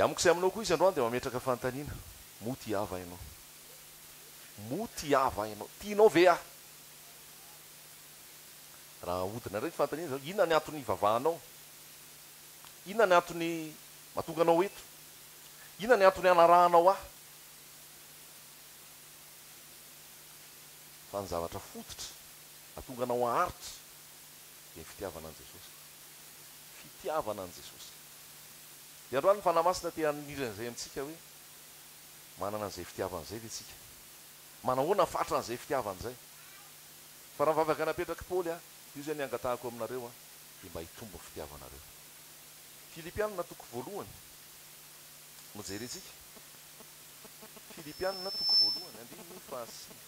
Dia amiko sy aminao koa izy androany dia mametraka fanontaniana, moa tia ahy va ianao? Moa tia ahy va ianao? Tianao ve aho? Raha ahodina indray ny fanontaniana izao, inona ny antony ivavahanao? Inona ny antony mahatonga anao eto? Inona ny antony anarahanao ahy? Fa ny zavatra fototra mahatonga anao haharitra dia ny fitiavana an'i Jesosy. Fitiavana an'i Jesosy. Dia androany ny Fanahy Masina te haniry an'izay amintsika hoe, manana an'izay fitiavana izay ve tsika? Manahoana fatran'izay fitiavana izay? Fa raha ny vavaka napetrak'i Paoly a, io izay ny angatahako aminareo a, dia mba hitombo ny fitiavanareo. Filipianina toko voalohany no jerentsika. Filipianina toko voalohany andininy fahasivy.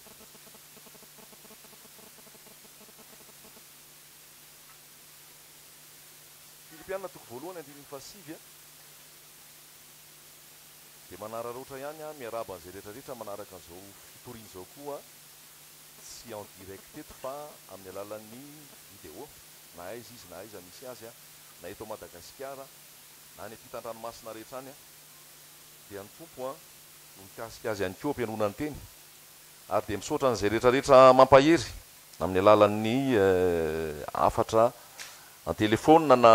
Filipianina toko voalohany andininy fahasivy a. Dia manararaotra ihany aho miarahaba an'izay rehetra rehetra manaraka an'izao fitoriana izao koa tsy en direct eto fa amin'ny alalan'ny vidéo na aiza izy na aiza misy azy na eto Madagasikara na any ampitan-dranomasina rehetra any dia ny Tompo no mikasika azy ihany koa ampihainoana ny teny ary dia misaotra an'izay rehetra rehetra mampahery amin'ny alalan'ny hafatra an-telefaonina na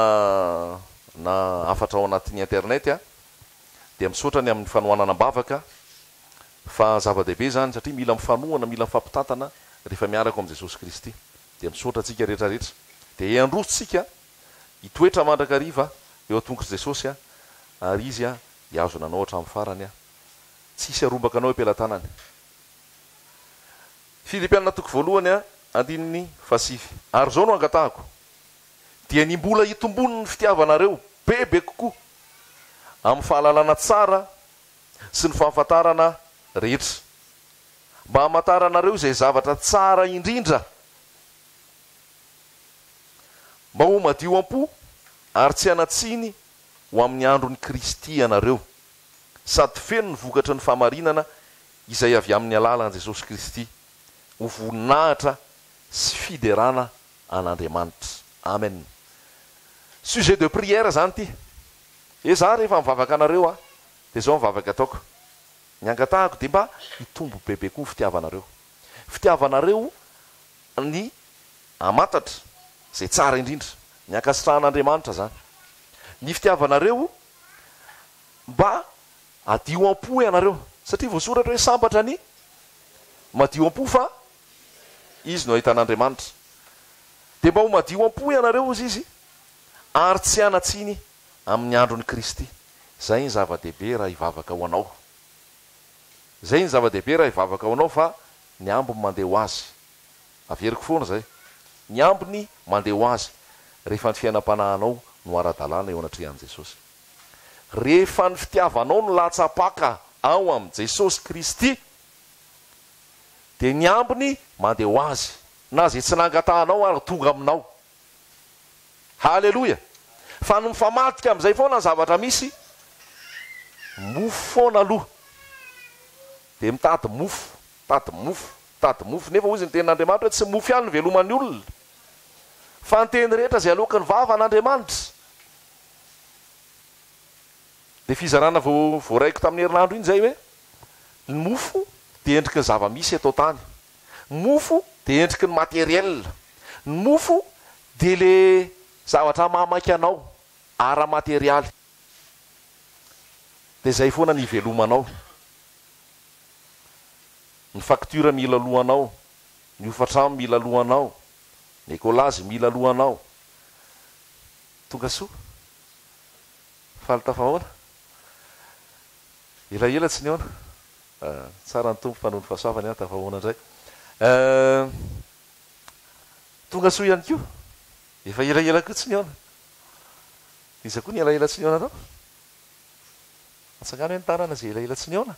na hafatra ao anatin'ny internet dia misaotra ny amin'ny fanohanana am-bavaka fa zava-dehibe izany satria mila mifanohana, mila mifampitantana rehefa miaraka ao amin'i Jesosy Kristy. Dia misaotra antsika rehetra rehetra. Dia handroso tsika hitoetra mandrakariva eo an-tongotr'i Jesosy ary Izy hihazona anao hatramin'ny farany. Tsy hisy harombaka anao eo am-pelatanany. Filipiana toko voalohany andininy fahasivy. Ary izao no angatahako, dia ny mbola hitomboan'ny fitiavanareo bebe kokoa amin'ny fahalalana tsara sy ny fahafantarana rehetra, mba hamantaranareo izay zavatra tsara indrindra, mba ho madio am-po ary tsy hanan-tsiny ho amin'ny andron'i Kristy ianareo, sady feno ny vokatry ny fahamarinana izay avy amin'ny alalan'i Jesosy Kristy, ho voninahitra sy fiderana an'Andriamanitra. Amen. Sujet de prière zany ity. E za rehefa mivavaka anareo aho dia zao ny vavaka ataoko. Ny angatahako dia mba hitombo bebe koa ny fitiavanareo. Fitiavanareo ny hamantatra izay tsara indrindra. Ny ankasitrahan'Andriamanitra zany. Ny fitiavanareo mba hadio am-po ianareo. Satria voasoratra hoe sambatra ny madio am-po fa izy no hahita an'Andriamanitra. Dia mba ho madio am-po ianareo hozy izy ary tsy hanan-tsiny amin'ny andron'i Kristy. Izay ny zava-dehibe raha hivavaka ho anao. Izay ny zava-dehibe raha hivavaka ho anao fa ny ambiny mandeha ho azy. Averiko foana izay. Ny ambiny mandeha ho azy rehefa ny fiainam-panahinao no ara-dalàna eo anatrehan'i Jesosy. Rehefa ny fitiavanao no latsa-paka ao amin'i Jesosy Kristy dia ny ambiny mandeha ho azy. Na izay tsy nangatahanao ary tonga aminao. Haleloia! Fa ny mifamadika amin'izay foana ny zavatra misy, mofo foana aloha. Dia mitady mofo, mitady mofo, mitady mofo. Nefa hozy ny tenin'Andriamanitra hoe tsy mofo ihany no iveloman'ny olona, fa ny teny rehetra izay aloaky ny vavan'Andriamanitra. Dia fizarana vao voaraiko tamin'ny herinandro iny izay hoe ny mofo dia endriky ny zava-misy eto an-tany. Ny mofo dia endriky ny matériel. Ny mofo dia le zavatra mahamaika anao ara-materialy. Dia izay foana ny ivelomanao. Ny facture mila aloanao, ny hofantrano mila aloanao, ny écolage mila aloanao. Tonga soa. Faly tafahaona. Elaela tsy nihaona. Tsara ny Tompo fa noho ny fahasoavany aho tafahaona indray. Tonga soa ihany koa. Efa elaela koa tsy nihaona. Iza koa ny elaela tsy nihaona tao? Atsangano hoe ny tanana izay elaela tsy nihaona.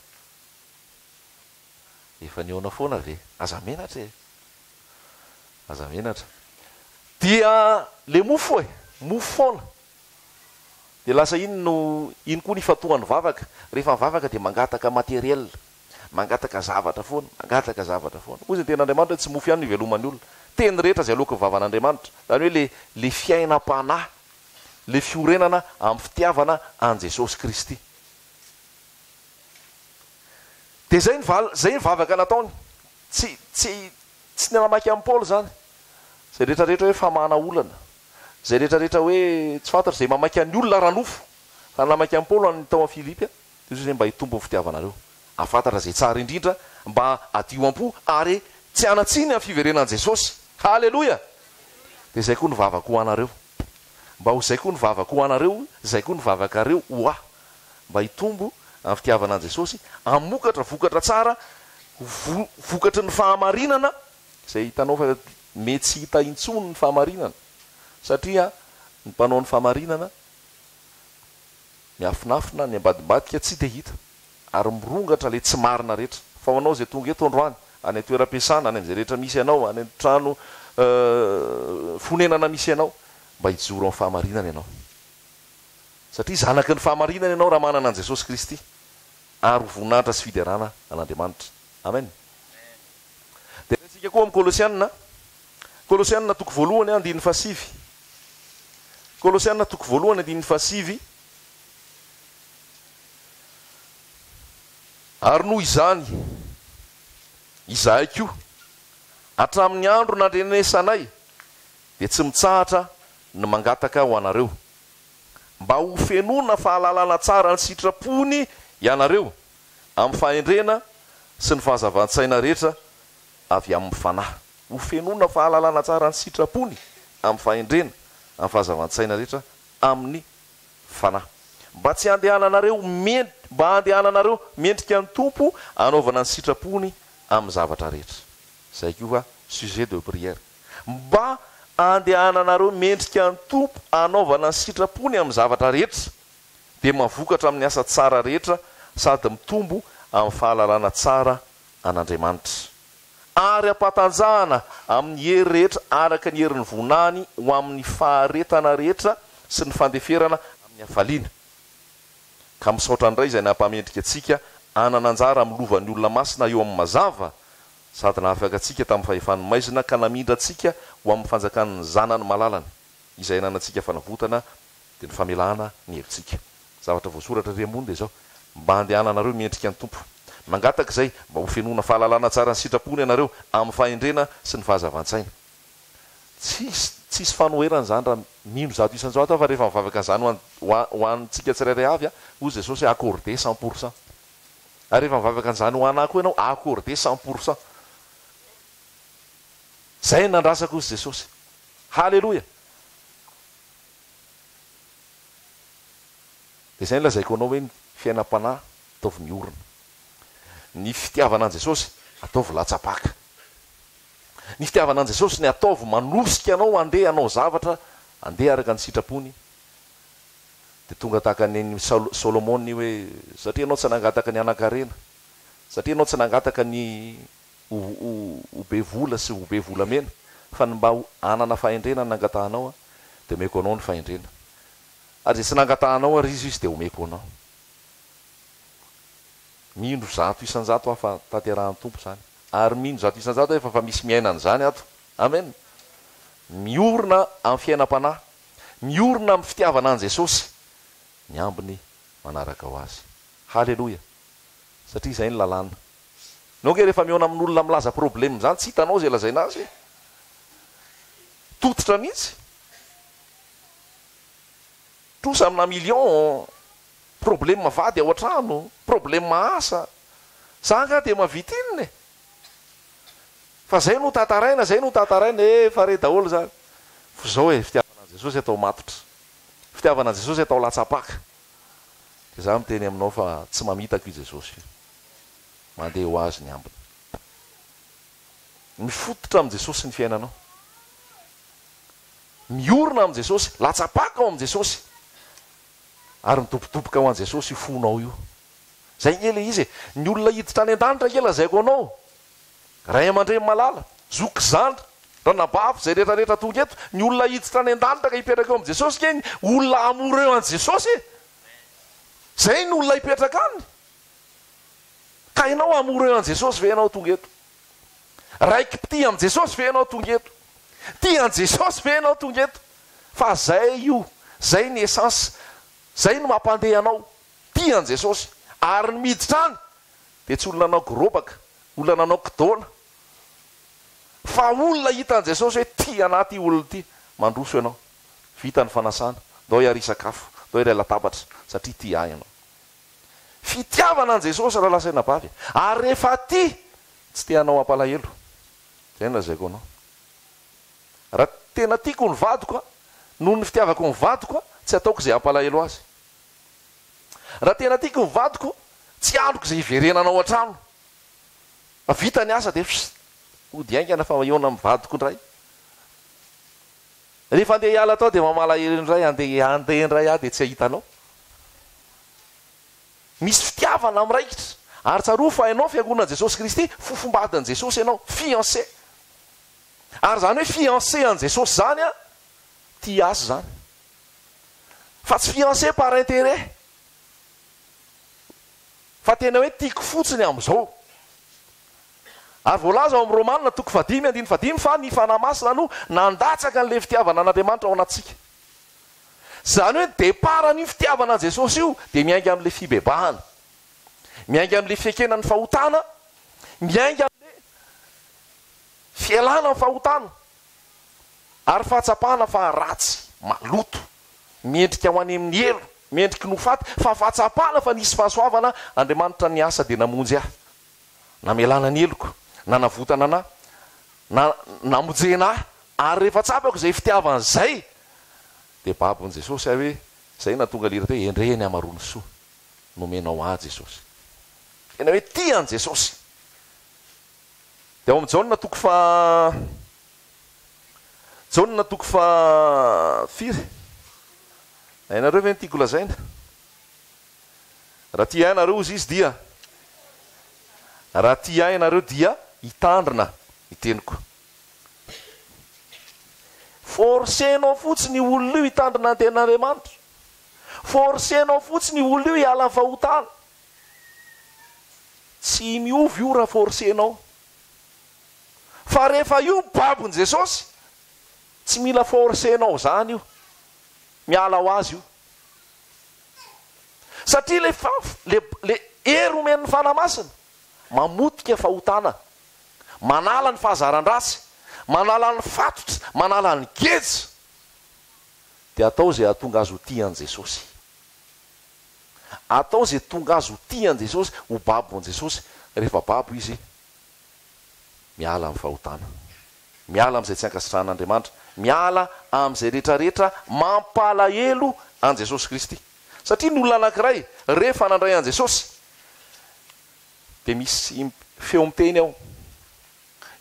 Efa nihaona foana ve? Aza menatra e! Aza menatra. Dia le mofo e! Mofo foana. Dia lasa iny no, iny koa ny ifantohan'ny vavaka. Rehefa mivavaka dia mangataka matériel, mangataka zavatra foana, mangataka zavatra foana. Hoy ny tenin'Andriamanitra hoe tsy mofo ihany no iveloman'ny olona. Teny rehetra izay aloaky ny vavan'Andriamanitra. Izany hoe le, le fiainam-panahy, le fiorenana amin'ny fitiavana an'i Jesosy Kristy. Dia izay ny val, izay ny vavaka nataony. Tsy, tsy, tsy namaky an'i Paoly izany. Izay rehetra rehetra hoe famahana olana. Izay rehetra rehetra hoe tsy fantatro izay mamaika ny olona ara-nofo. Fa namaky an'i Paoly any tao amin'ny Filipy dia izy hoe mba hitombo ny fitiavanareo. Hahafantatra izay tsara indrindra mba hadio am-po ary tsy hanan-tsiny amin'ny fiverenan'i Jesosy. Haleloia! Dia izay koa ny vavako ho anareo. Mba ho izay koa ny vavako ho anareo, izay koa ny vavakareo ho ahy. Mba hitombo amin'ny fitiavana an'i Jesosy, hamokatra vokatra tsara, ho vokatry ny fahamarinana, izay hitanao fa mety tsy hita intsony ny fahamarinana, satria ny mpanao ny fahamarinana miafinafina, ny ambadimbadika tsy dia hita, ary mirongatra ilay tsy marina rehetra. Fa ho anao izay tonga eto androany, any an-toeram-piasana, any amin'izay rehetra misy anao, any an-trano fonenana misy anao, mba hijoro amin'ny fahamarinana ianao. Satria zanaky ny fahamarinana ianao raha manana an'i Jesosy Kristy, ary ho voninahitra sy fiderana an'Andriamanitra. Amen. Dia raintsika koa amin'ny Kolosiana, Kolosiana toko voalohany andininy fahasivy. Kolosiana toko voalohany andininy fahasivy. Ary noho izany, izahay koa, hatramin'ny andro nandrenesanay, dia tsy mitsahatra ny mangataka ho anareo, mba ho fenoina fahalalana tsara ny sitrapony ianareo, amin'ny fahendrena sy ny fahazavan-tsaina rehetra avy amin'ny Fanahy. Ho fenoina fahalalana tsara ny sitrapony amin'ny fahendrena, amin'ny fahazavan-tsaina rehetra amin'ny Fanahy. Mba tsy handehananareo mendri, mba handehananareo mendrika ny Tompo hanaovana ny sitrapony amin'ny zavatra rehetra. Izay koa sujet de prière. Mba handehananareo mendrika ny Tompo hanaovana ny sitrapony amin'ny zavatra rehetra, dia mahavokatra amin'ny asa tsara rehetra sady mitombo amin'ny fahalalana tsara an'Andriamanitra. Ary ampatanjahana amin'ny hery rehetra araka ny herin'ny voninahiny ho amin'ny faharetana rehetra sy ny fandeferana amin'ny hafaliana. Ka misaotra ny Ray izay nampamendrika antsika hanana anjara amin'ny lovan'ny olona masina eo amin'ny mazava, sady nahafaka antsika tamin'ny fahefan'ny maizina ka namindra antsika ho amin'ny fanjakan'ny Zanany malalany, izay ananantsika fanavotana, dia ny famelana ny helotsika. Zavatra voasoratra ery ambony dia izao, Mba handehananareo miendrika ny Tompo. Mangataka izay mba ho fenoina fahalalana tsara ny sitrapony ianareo amin'ny fahendrena sy ny fahazavan-tsaina. Tsisy tsisy fanoherana izany raha mino 100% aho fa rehefa mivavaka an'izany ho an ho antsika tsirairay avy aho, hoy Jesosy hoe accordé 100%. Ary rehefa mivavaka an'izany ho anà koa ianao, accordé 100%. Izay no nandrasako hoy Jesosy. Haleloia! Dia izay no lazaiko anao hoe ny fiainam-panahy ataovy miorina. Ny fitiavana an'i Jesosy ataovy latsa-paka. Ny fitiavana an'i Jesosy ny ataovy manosika anao handeha hanao zavatra, handeha araka ny sitrapony. Dia tonga tahaka ny an'i Solomona io hoe satria ianao tsy nangataka ny hanan-karena, satria ianao tsy nangataka ny ho ho be vola sy ho be volamena, fa ny mba hanana fahendrena no nangatahanao, dia omeko anao ny fahendrena. Ary izay tsy nangatahanao ary izy izy dia omeko anao. Mino 100% aho fa tanterahan'ny Tompo izany. Ary mino 100% aho efa fa misy miaina an'izany ato. Amen. Miorina amin'ny fiainam-panahy, miorina amin'ny fitiavana an'i Jesosy, ny ambiny manaraka ho azy. Haleloia. Satria izay ny lalàna. Enao nge rehefa mihaona amin'olona milaza problème izany tsy hitanao izay lazaina azy e. Tototra mihitsy. Trosa amina million, problème vady ao an-trano, problème asa. Za angaha dia mahavita inona e? Fa zay no tantaraina, zay no tantaraina, efa re daholo zany. Fa zao e, fitiavana an'i Jesosy atao matotra. Fitiavana an'i Jesosy atao latsa-paka. Dia za miteny aminao fa tsy mamitaka io Jesosy io. Mandeha ho azy ny ambiny. Mifototra amin'i Jesosy ny fiainanao. Miorina amin'i Jesosy, latsa-paka ao amin'i Jesosy, ary midobodoboka ho an'i Jesosy io fonao io. Izay ange ilay izy e! Ny olona hiditra any an-danitra ange lazaiko anao, ray aman-dreny malala, zoky zandry, ranabavy, izay rehetra rehetra tonga eto, ny olona hiditra any an-danitra ka hipetraka eo amin'i Jesosy ange ny olona amoureux an'i Jesosy e! Izay ny olona hipetraka any. Ka ianao amoureux an'i Jesosy ve ianao tonga eto? Raiki-pitia amin'i Jesosy ve ianao tonga eto? Tia an'i Jesosy ve ianao tonga eto? Fa zay io, zay ny essence, zay no mampandeha anao, tia an'i Jesosy. Ary ny miditra any. Dia tsy olona nanao gorobaka, olona nanao kidaona, fa olona hitan'i Jesosy hoe tia anà ity olona ity. Mandroso ianao. Vita ny fanasana. Ndao hiary hisakafo. Ndao hiray latabatra, satria tia ahy ianao. Fitiavana an'i Jesosy rahalahy sy anabavy a. Ary rehefa tia, tsy te hanao hampalahelo. Izay no lazaiko anao. Raha tena tiako ny vadiko a, noho ny fitiavako ny vadiko a, tsy ataoko izay hampalahelo azy. Raha tena tiako ny vadiko, tsy andriko izay hiverenana ao an-trano. Fa vita ny asa dia fst, hody haingana fa hihaona amin'ny vadiko indray. Rehefa andeha hiala tao dia mamalahelo indray, andeha handeha indray aho dia tsy hahita anao. Misy fitiavana miraikitra. Ary tsarovy fa ianao fiangonan'i Jesosy Kristy, fofombadin'i Jesosy ianao, fiancé. Ary izany hoe fiancé an'i Jesosy izany an, tia Azy izany. Fa tsy fiancé par intérêt. Fa tena hoe tiako fotsiny amin'izao. Ary voalaza ao amin'ny Romana toko fahadimy andininy fahadimy fa ny Fanahy Masina no nandatsaka an'ilay fitiavana an'Andriamanitra ao anatintsika. Izany hoe ny départ an'io fitiavana an'i Jesosy io dia miainga amin'ilay fibebahana. Miainga amin'ilay fiekena ny fahotana, miainga amin'ilay fialana amin'ny fahotana ary fahatsapana fa ratsy, maloto, mendrika ho any amin'ny helo, mendriky ny ho faty, fa fahatsapana fa nisy fahasoavana, Andriamanitra niasa dia namonjy ahy. Namelana ny heloko, nanavotana anà, na namonjena ahy, ary rehefa tsapako izay fitiavana izay, dia babon'i Jesosy aho hoe, izay nahatonga ilay hira teo hoe, Endrey ny hamaroan'ny soa nomenao ahy Jesosy. Tena hoe tia an'i Jesosy. Dia ao amin'ny Jaona toko faha, Jaona toko faha firy? Hainareo ve ny tiako lazaina? Raha tia ahy ianareo, hozy izy, dia Raha tia ahy ianareo dia hitandrina ny teniko. Forcer-nao fotsiny io olona io hitandrina ny tenin'Andriamanitra. Forcer-nao fotsiny io olona io hiala amin'ny fahotana. Tsy miova io raha forcer-nao. Fa rehefa io babon'i Jesosy, tsy mila forcer-nao izany io. Miala ho azy io. Satria ilay le le hery omen'ny Fanahy Masina mamotika fahotana, manala ny fahazaran-dratsy, manala ny fatotra, manala ny geja, dia atao izay hahatonga azy ho tia an'i Jesosy. Atao izay tonga azy ho tia an'i Jesosy, ho babo an'i Jesosy. Rehefa babo izy, miala amin'ny fahotana. Miala amin'izay tsy ankasitrahan'Andriamanitra. Miala amin'izay rehetrarehetra mampalahelo an'i Jesosy Kristy. Satria ny olona anankiray rehefa nandray an'i Jesosy dia misy feo miteny ao,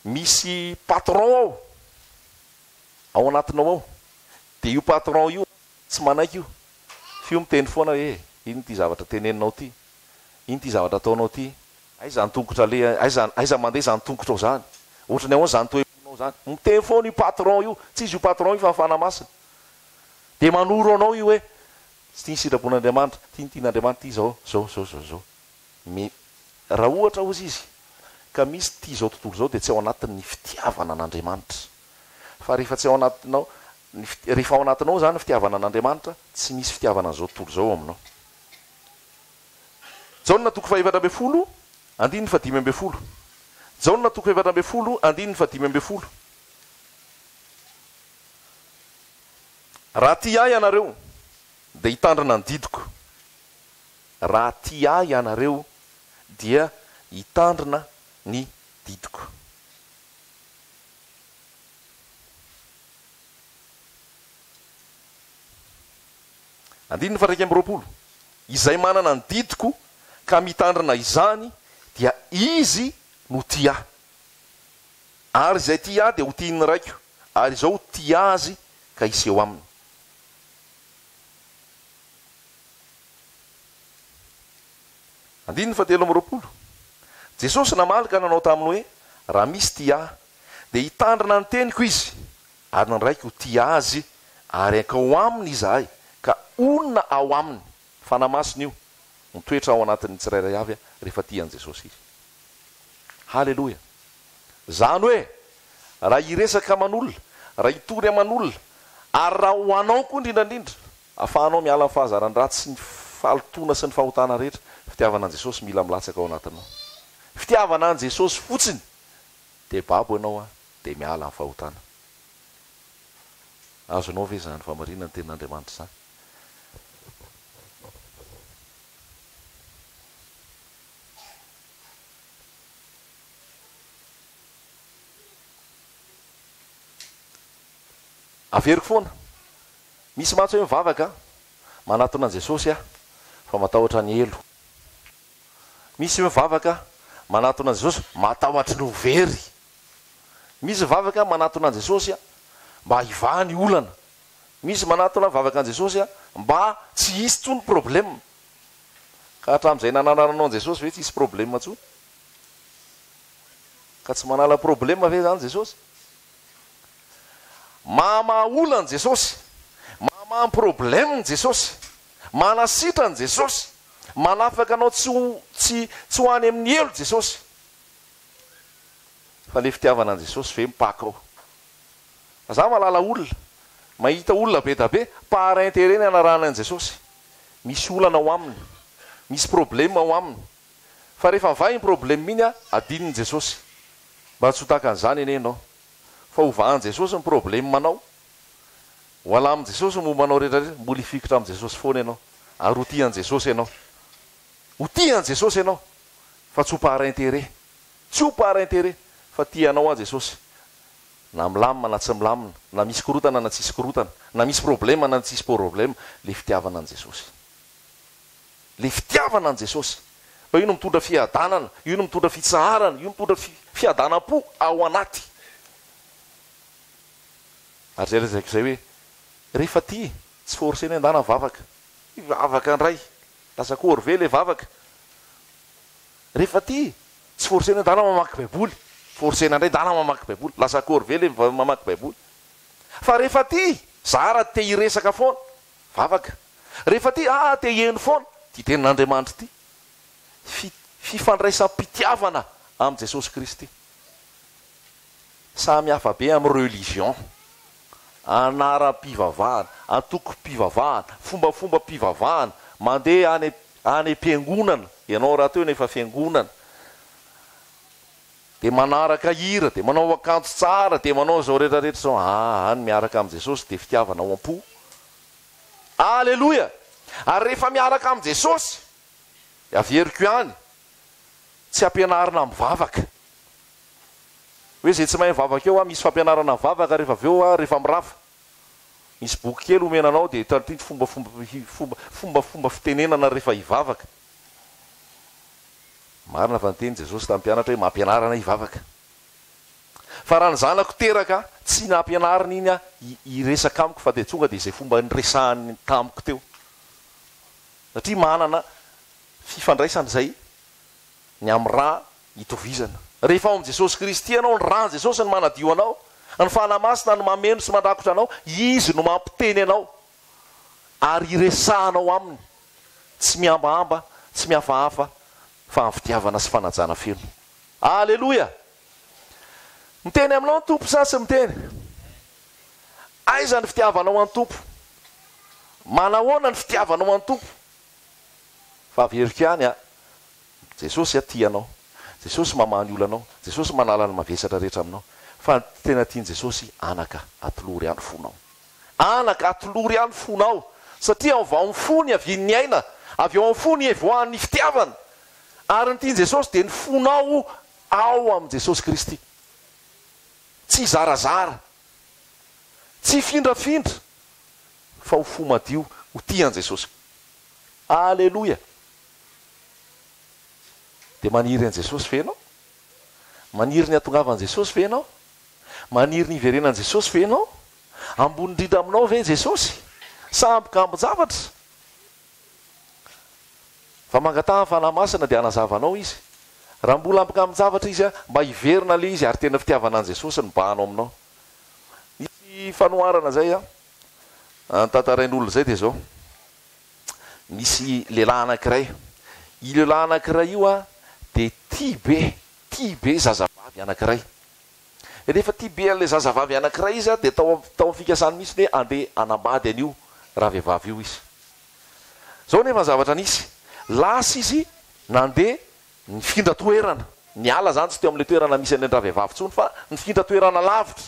misy patron ao, ao anatinao ao. Dia io patron io tsy manaiky io. F'io miteny foana hoe, inona ity zavatra teneninao ity? Inona ity zavatra ataonao ity? Aiza ny tongotra aleha, aiza, aiza mandeha izany tongotrao izany? Ohatran'ny ahoana izany toe-ponao izany? Miteny foana io patron io, tsy izy io patron io fa ny Fanahy Masina. Dia manoro anao io hoe, tsy ity ny sitrapon'Andriamanitra, ity ny tian'Andriamanitra, ity izao, izao, izao, izao, izao. Mi, raha ohatra hozy izy, ka misy tia izao tontolo izao dia tsy ao anatiny ny fitiavana an'Andriamanitra. Fa rehefa tsy ao anatinao, ny fiti, rehefa ao anatinao izany ny fitiavana an'Andriamanitra, tsy misy fitiavana an'izao tontolo izao ao aminao. Jaona toko faha-14, andininy faha-15. Jaona toko faha-14, andininy faha-15. Raha tia Ahy ianareo, dia hitandrina ny didiko. Raha tia Ahy ianareo, dia hitandrina ny didiko. Andininy faha-21, Izay manana ny didiko ka mitandrina izany dia izy no tia Ahy. Ary izay tia Ahy dia ho tian'ny Raiko, ary Izaho ho tia azy ka hiseho aminy. Andininy faha-23, Jesosy namaly ka nanao taminy hoe, Raha misy tia Ahy, dia hitandrina ny teniko izy, Ary ny Raiko ho tia azy, ary hankao aminy izahay, ka honina ao aminy. Fanahy Masina io, mitoetra ao anatin'ny tsirairay avy rehefa tia an'i Jesosy izy. Haleloia! Izany hoe, raha hiresaka aman'olona, raha hitory aman'olona, ary raha ho anao koa indrindra indrindra, ahafahanao miala amin'ny fahazaran-dratsy sy ny fahalotoana sy ny fahotana rehetra, fitiavana an'i Jesosy mila milatsaka ao anatinao. Fitiavana an'i Jesosy fotsiny dia babo ianao an, dia miala amin'ny fahotana. Azonao ve izany fahamarinan'ny tenin'Andriamanitra izany? Averiko foana, misy mantsy hoe mivavaka, manatona an'i Jesosy aho, fa matahotra ny helo. Misy mivavaka, manatona an'i Jesosy, matahotra ny ho very. Misy mivavaka, manatona an'i Jesosy, mba hivaha ny olana. Misy manatona mivavaka an'i Jesosy, mba tsy hisy intsony problème. Ka hatramin'izay nananaranao an'i Jesosy ve tsy hisy problème intsony? Ka tsy manala problème ve izany Jesosy? Mahamaha olana Jesosy, mahamaha ny problème Jesosy, manasitrana Jesosy, manafaka anao tsy ho tsy tsy ho any amin'ny helo Jesosy. Fa le fitiavana an'i Jesosy ve mipaka ao? Fa za mahalala olona, mahita olona be da be, par intérêt ny anarahana an'i Jesosy. Misy olana ao aminy, misy problème ao aminy. Fa rehefa mivaha iny problème iny adinon'i Jesosy. Mba tsy ho tahaka an'izany anie ianao. Fa ho vahan'i Jesosy ny problème anao. Ho alamin'i Jesosy ny momba anao rehetra rehetra. Mbola hifikitra amin'i Jesosy foana ianao. Ary ho tia an'i Jesosy ianao. Ho tia an'i Jesosy ianao. Fa tsy ho par intérêt. Tsy ho par intérêt. Fa tia anao aho Jesosy. Na milamina na tsy milamina. Na misy korotana na tsisy korotana. Na misy problème na tsisy problème. Le fitiavana an'i Jesosy. Le fitiavana an'i Jesosy. Fa io no mitondra fiadanana, io no mitondra fitsaharana, io mitondra fiadanam-po ao anaty. Ary izay lazaiko izay hoe, rehefa tia, tsy forcer-na endana mivavaka. Hivavaka indray, lasa corvée le vavaka. Rehefa tia, tsy forcer-na endana mamaky baiboly. Forcer-na indray endana mamaky baiboly, lasa corvée le mamaky baiboly. Fa rehefa tia, zara te hiresaka foana. Vavaka. Rehefa tia, aa te hiheno foana. Ity tenin'Andriamanitra ity. Fi, fifandraisam-pitiavana amin'i Jesosy Kristy. Samy hafa be amin'ny religion. Anaram-pivavahana, antokom-pivavahana, fombafombam-pivavahana, mandeha any any am-piangonana, ianao rahateo no efa fiangonana, dia manaraka hira, dia manao akanjo tsara, dia manao izao rehetra rehetra izao, aa ny miaraka amin'i Jesosy dia fitiavana ao am-po. Aleloia! Ary rehefa miaraka amin'i Jesosy, dia averiko ihany, tsy ampianarina mivavaka. Hoe izay tsy mahay mivavaka eo, misy fampianarana mivavaka rehefa avy eo, rehefa mirava. Misy boky kely omena anao dia hitanao ity fomba fomba fomba fomba fitenenana rehefa hivavaka. Marina fa niteny Jesosy tamin'ny mpianatra hoe mampianarana hivavaka. Fa raha ny zanako teraka tsy nampianarina iny aho hiresaka amiko fa dia tonga dia izay fomba niresahany tamiko teo. Satria manana fifandraisana izay ny amin'ny ra itovizana. Rehefa ao amin'i Jesosy Kristy ianao, ny ran'i Jesosy no manadio anao, ny Fanahy Masina no mameno sy mandrakotra anao, Izy no mampiteny anao ary iresahanao Aminy. Tsy mihambahamba, tsy mihafahafa fa amin'ny fitiavana sy fanajana feno. Aleloia! Miteny aminao ny Tompo sa tsy miteny? Aiza ny fitiavanao an'ny Tompo? Manahoana ny fitiavanao an'ny Tompo? Fa averiko ihany a! Jesosy a tia anao. Jesosy mamaha ny olanao. Jesosy manala ny mavesatra rehetra aminao. Fa ny tena tian'i Jesosy anaka atolory ahy ny fonao. Anaka atolory ahy ny fonao. Satria avy ao amin'ny fo ny avian'ny aina. Avy ao amin'ny fo ny ivoahan'ny fitiavana. Ary ny tian'i Jesosy dia ny fonao ao amin'i Jesosy Kristy. Tsy hizarazara. Tsy hifindrafindra. Fa ho fo madio, ho tia an'i Jesosy. Aleloia! Dia maniry an'i Jesosy ve ianao? Maniry ny hatongavan'i Jesosy ve ianao? Maniry ny hiverenan'i Jesosy ve ianao? Ambony indrindra aminao ve Jesosy? Sa ambikambin-javatra? Fa mangataha ny Fanahy Masina dia hanazava anao Izy. Raha mbola ambikambin-javatra Izy, mba hiverina ilay izy ary tena fitiavana an'i Jesosy no bahana ao aminao. Nisy fanoharana izay notantarain'olona izay dia izao. Nisy lehilahy anankiray. Io lehilahy anankiray io dia tia be, tia be zazavavy anankiray. Rehefa tia be an'ilay zazavavy anankiray izy dia tao tao amin'ny fikasany mihitsy hoe handeha hanambady an'io ravehivavy io izy. Izao anefa ny zavatra nisy, lasa izy nandeha nifindra toerana. Niala izany tsy teo amin'ilay toerana misy an'ilay ravehivavy intsony fa nifindra toerana lavitra.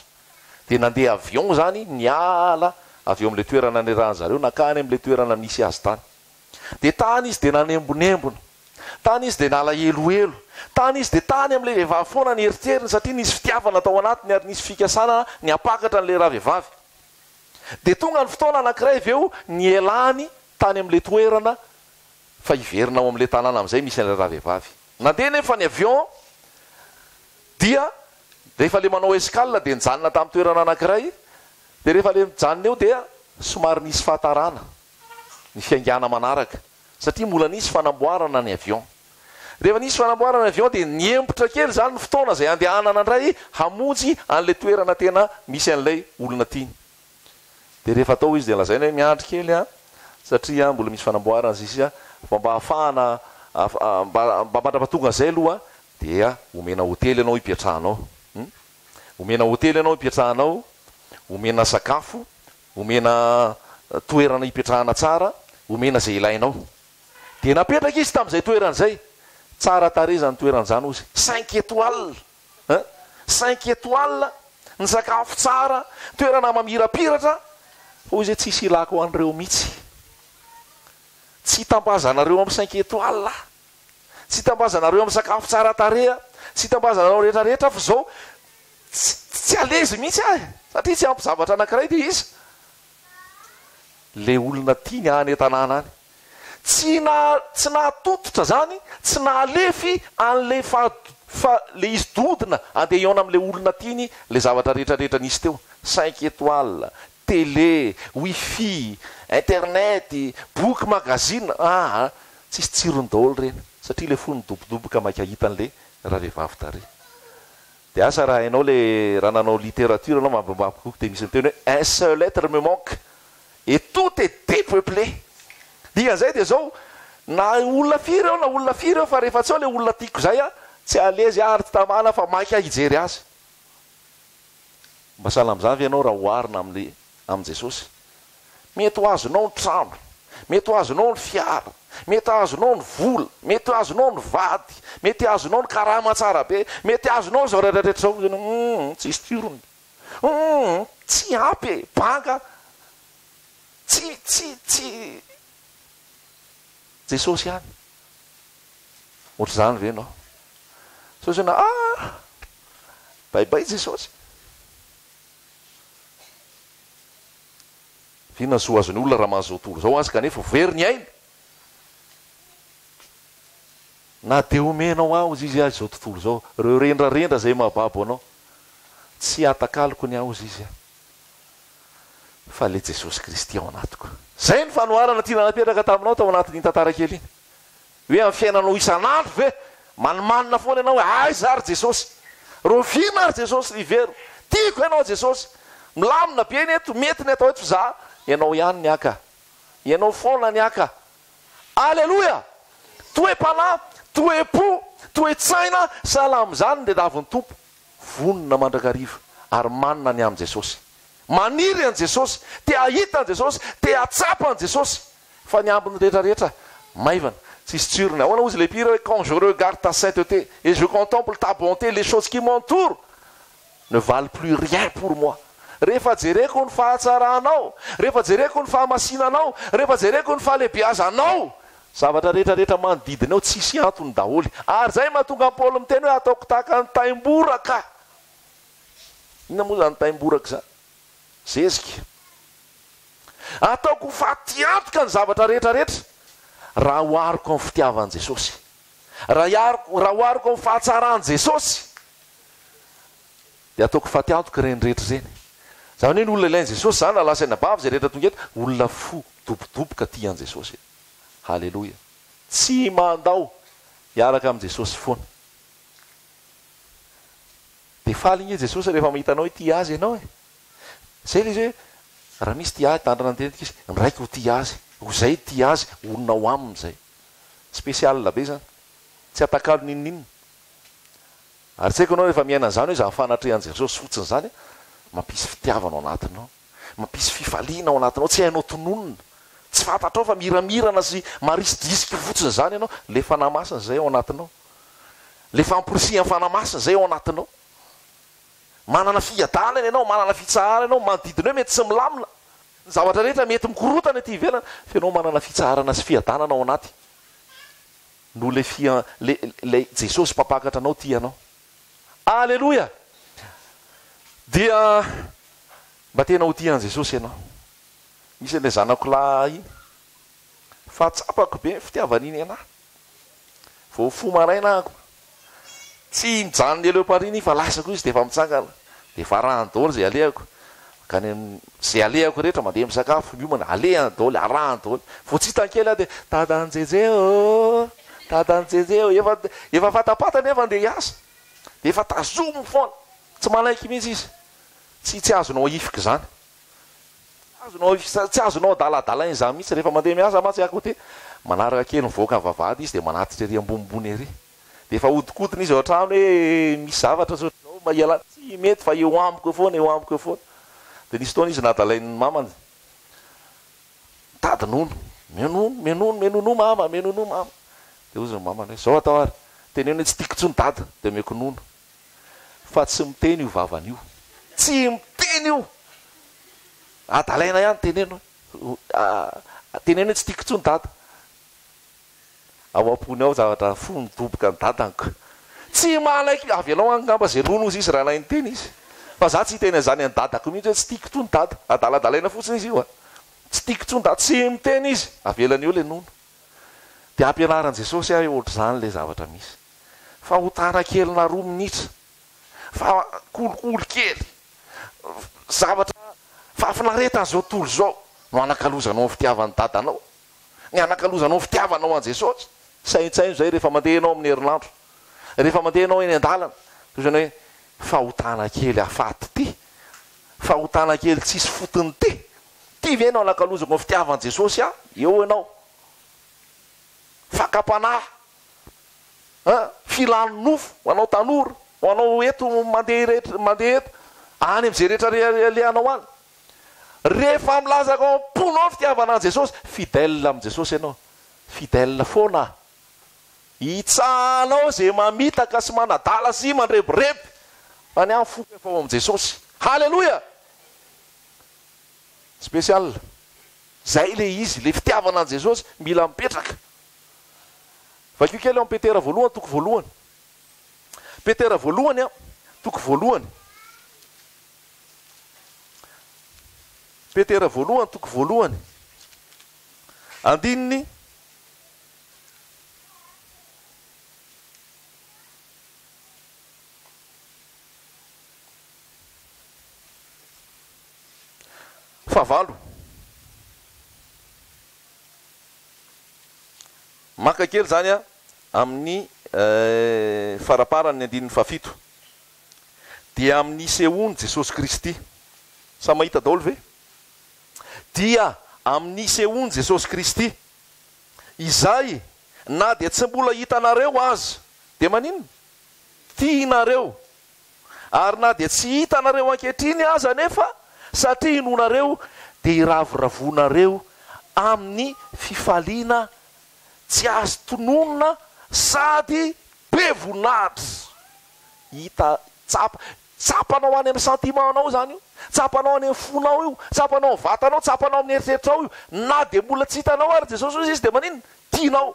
Dia nandeha avion izany niala avy eo amin'ilay toerana niarahan-dry zareo nankany amin'ilay toerana nisy azy tany. Dia tany izy dia nanembonembona. Tany izy dia nalahelohelo. Tany izy dia tany amin'ilay vehivavy foana ny eritreriny satria nisy fitiavana tao anatiny ary nisy fikasana ny hampakatra an'ilay ravehivavy. Dia tonga ny fotoana anankiray avy eo nialany tany amin'ilay toerana fa hiverina ao amin'ilay tanàna amin'izay misy an'ilay ravehivavy. Nandeha nefa ny avion dia rehefa ilay manao escale dia nijanona tamin'ny toerana anankiray dia rehefa ilay mijanona eo dia somary nisy fahatarana ny fiaingàna manaraka satria mbola nisy fanamboarana ny avion. Rehefa nisy fanamboarana ny avion dia niembotra kely izany ny fotoana izay handehanana indray hamonjy an'ilay toerana tena misy an'ilay olona tiany. Dia rehefa atao izy dia lazaina hoe miandry kely an, satria mbola misy fanamboarana sy sisa fa mba hahafahana mba mba mandrapatonga an'izay aloha dia omena hotely ianao hipetrahanao. Hum? Omena hotely ianao hipetrahanao, omena sakafo, omena toerana hipetrahana tsara, omena izay ilainao. Dia napetraka izy tamin'izay toerana izay. Tsara tarehy izany toerana izany hozy. Cinq étoiles! Hein? Cinq étoiles, ny sakafo tsara, toerana mamirapiratra, hoy izy hoe tsisy ilako an'ireo mihitsy. Tsy itambazanareo amin'ny cinq étoiles aho. Tsy itambazanareo amin'ny sakafo tsara tarehy aho. Tsy itambazanareo rehetra rehetra aho fa izao tsy tsy à l'aise mihitsy aho e! Satria tsy ampy zavatra anankiray dia iza? Ilay olona tiany any an-tanàna any. Tsy na tsy nahatototra zany, tsy nahalefy an'ilay fa fa le izy dodona andeha hihaona amin'ilay olona tiany le zavatra rehetra rehetra nisy teo, cinq étoiles, télé, wifi, internet, boky, magazine, aa tsisy tsirony daholo ireny satria le fo nidobodoboka maika hahita an'le ravehivavy tary. De asa raha hainao le raha nanao littérature anao mambombaboky boky de misy miteny hoe un seul être me manque et tout est dépeuplé. Dikan'izay dia zao, na olona firy eo na olona firy eo fa rehefa tsy eo le olona tiako zay an, tsy à l'aise aho ary tsy tamana fa maika hijery azy. Mba sahala amin'izany ve ianao raha oharina amin'le amin'i Jesosy? Mety ho azonao ny trano, mety ho azonao ny fiara, mety azonao ny vola, mety azonao ny vady, mety azonao ny karama tsara be, mety azonao izao rehetra rehetra izao, ianao humm tsisy tsirony, humm tsy ampy e, banga, tsy tsy tsy Jesosy ihany. Ohatr'izany ve ianao? Jesosy ianao ah! Bye bye Jesosy. Inona ny soa azon'ny olona raha mahazo izao tontolo izao azy kanefa very ny ainy? Na dia omenao ahy hozy izy ahy izao tontolo izao, ireo rendrarendra izay mahababo anao, tsy hatakaloko ny ahy hozy izy ahy, fa ilay Jesosy Kristy ao anatiko. Izay ny fanoharana tiana napetraka taminao tao anatin'iny tantara kely iny. Hoe amin'ny fiainanao isan'andro ve manimanina foana ianao hoe aiza ary Jesosy? Rahoviana ary Jesosy ry Vero? Tiako ianao Jesosy! Milamina be ny eto, mety ny atao eto fa za, ianao ihany ny ahy ka. Ianao foana ny ahy ka. Aleloia! Toe-panahy, toe-po, toe-tsaina sahala amin'izany ny tadiavin'ny Tompo. Vonona mandrakariva ary manina ny amin'i Jesosy. Maniry an'i Jesosy, te hahita an'i Jesosy, te hahatsapa an'i Jesosy. Fa ny ambiny rehetra rehetra maivana, tsisy tsirony. Ahoana hozy ilay mpihira hoe quand je regarde ta sainteté et je contemple ta bonté, les choses qui m'entourent ne valent plus rien pour moi. Rehefa jereko ny fahatsaranao, rehefa jereko ny fahamasinanao, rehefa jereko ny fahalehibeazanao, zavatra rehetra rehetra manodidina eo tsisy antony daholo. Ary izay mahatonga an'i Paoly miteny hoe ataoko tahaka ny taimboraka. Inona moa izany taimboraka izany? Zezika. Ataoko ho fatiantoka ny zavatra rehetra rehetra raha ohariko amin'ny fitiavan'i Jesosy. Raha raha ohariko amin'ny fahatsaran'i Jesosy dia ataoko fatiantoka ireny rehetra ireny. Izany hoe ny olona ilain'i Jesosy izany raha lasa anabavy izay rehetra tonga eto, olona fo dobodoboka tia an'i Jesosy. Haleloia. Tsy mandao hiaraka amin'i Jesosy foana. Dia faly nge Jesosy rehefa mahita anao hoe tia Azy ianao e. Zay ilay izy hoe raha misy tia ahy tandrana ny teniko izy, ny raiko ho tia azy, ho zay tia azy, honina ao aminy zay. Spécial be zany. Tsy atakalo n'inon'inona. Ary tsy haiko ianao rehefa miaina an'izany hoe izany fanatrehan'i Jesosy fotsiny izany mampisy fitiavana ao anatinao, mampisy fifaliana ao anatinao, tsy hainao tononina, tsy fantatrao fa miramirana sy marisidrisika fotsiny izany ianao, ilay Fanahy Masina izay ao anatinao. Ilay famporisihan'ny Fanahy Masina izay ao anatinao. Manana fiadanana ianao, manana fitsaharana ianao, manodidina eo mety tsy milamina. Ny zavatra rehetra mety mikorontana ety ivelany, fa ianao manana fitsaharana sy fiadanana ao anaty. Noho ilay fia, ilay, ilay Jesosy mpampakatra anao tia anao. Aleloia! Dia mba tena ho tia an'i Jesosy ianao. Misy an'ilay zanako lahy iny. Fa tsapako be ny fitiavany iny anah. Vao mifoha maraina aho, tsy mijanona ela eo Paris iny fa lasa koa izy dia efa mitsangana. Dia efa arahany daholo izay alehako. Mankany amin'ny, izay alehako rehetra, mandeha misakafo, miomana, alehany daholo, arahany daholo. Vao tsy hitany kely aho dia, Dadan'i Jeje ô! Dadan'i Jeje ô! Efa, efa fatapatany aho fa andeha hiasa. Dia efa tazominy foana. Tsy manaiky mihitsy izy. Tsy, tsy azonao ahifika izany. Azonao tsy azonao adaladalaina izany mihitsy, rehefa mandeha miasa mantsy à côté, manaraka kely mivoaka ny vavahady izy dia manatitra ery ambonimbony ery, dia efa ahodikodina izy ao an-trano hoe misy zavatra tsy ohatr'izao mba hialana, tsy mety fa eo amiko eo foana, eo amiko eo foana, dia nisy fotoana izy nadalain'ny mamany, mitady nono, minono, minono, minono mama, minono mama, dia hozy ny mamany hoe zao atao ary, teneno hoe tsy tiako intsony dada, dia omeko nono. Fa tsy miteny io vavany io. Tsy miteny io! Adalaina ihany teneno hoe, teneno hoe tsy tiako intsony dada. Ao am-pony ao zavatra fo midoboka ny dadany ka. Tsy manaiky, avelao angamba izay nono hozy izy raha nahay niteny izy. Fa za tsy hiteny an'izany an'i dadako mihitsy hoe tsy tiako intsony dada. Adaladalaina fotsiny izy io a. Tsy tiako intsony dada. Tsy miteny izy. Avelany eo ilay nono. Dia ampianarin'i Jesosy ahy ohatr'izany ilay zavatra misy. Fahotana kely na roa minitra, fa kolikoly kely, zavatra fahafinaretan'izao tontolo izao no anakalozanao ny fitiavan'ny dadanao, ny anakalozanao ny fitiavanao an'i Jesosy. Saintsaino izay rehefa mandeha ianao amin'ny herinandro, rehefa mandeha ianao eny an-dalana, toy izany hoe fahotana kely hafaty ity, fahotana kely tsisy fotony ity, ity ve no anakalozako ny fitiavan'i Jesosy ahy? Eo ianao. Fakam-panahy. An, filan'ny nofo ho anao tanora, ho anao eto mandeha rehetra, mandeha eto, any amin'izay rehetra alehanao any. Rehefa milazaka ao am-ponao ny fitiavana an'i Jesosy, fidèle amin'i Jesosy ianao, fidèle foana. Hitsahanao izay mamitaka sy manadala sy mandrebireby, fa ny ahy ny foko efa ao amin'i Jesosy. Haleloia! Spécial. Izay ilay izy, ilay fitiavana an'i Jesosy mila mipetraka. Vakio kely ao amin'ny Petera voalohany toko voalohany. Petera voalohany a, toko voalohany. Petera voalohany toko voalohany. Andininy fahavalo. Maka kely izany aho amin'ny faramparan'ny andininy fahafito. Dia amin'ny nisehoan'i Jesosy Kristy. Samy mahita daholo ve? Dia amin'ny nisehoan'i Jesosy Kristy, izay na dia tsy mbola hitanareo aza, dia maninona? Tianareo. Ary na dia tsy hitanareo ankehitriny aza anefa, satria inoanareo, dia iravoravoanareo amin'ny fifaliana tsy azo tononina sady be voninahitra. Hita, tsapa, tsapanao any amin'ny sentiment-nao izany io, tsapanao any amin'ny fonao io, tsapanao amin'ny vatanao, tsapanao amin'ny eritreritrao io. Na dia mbola tsy hitanao ary Jesosy hoy izy dia maninona? Tianao.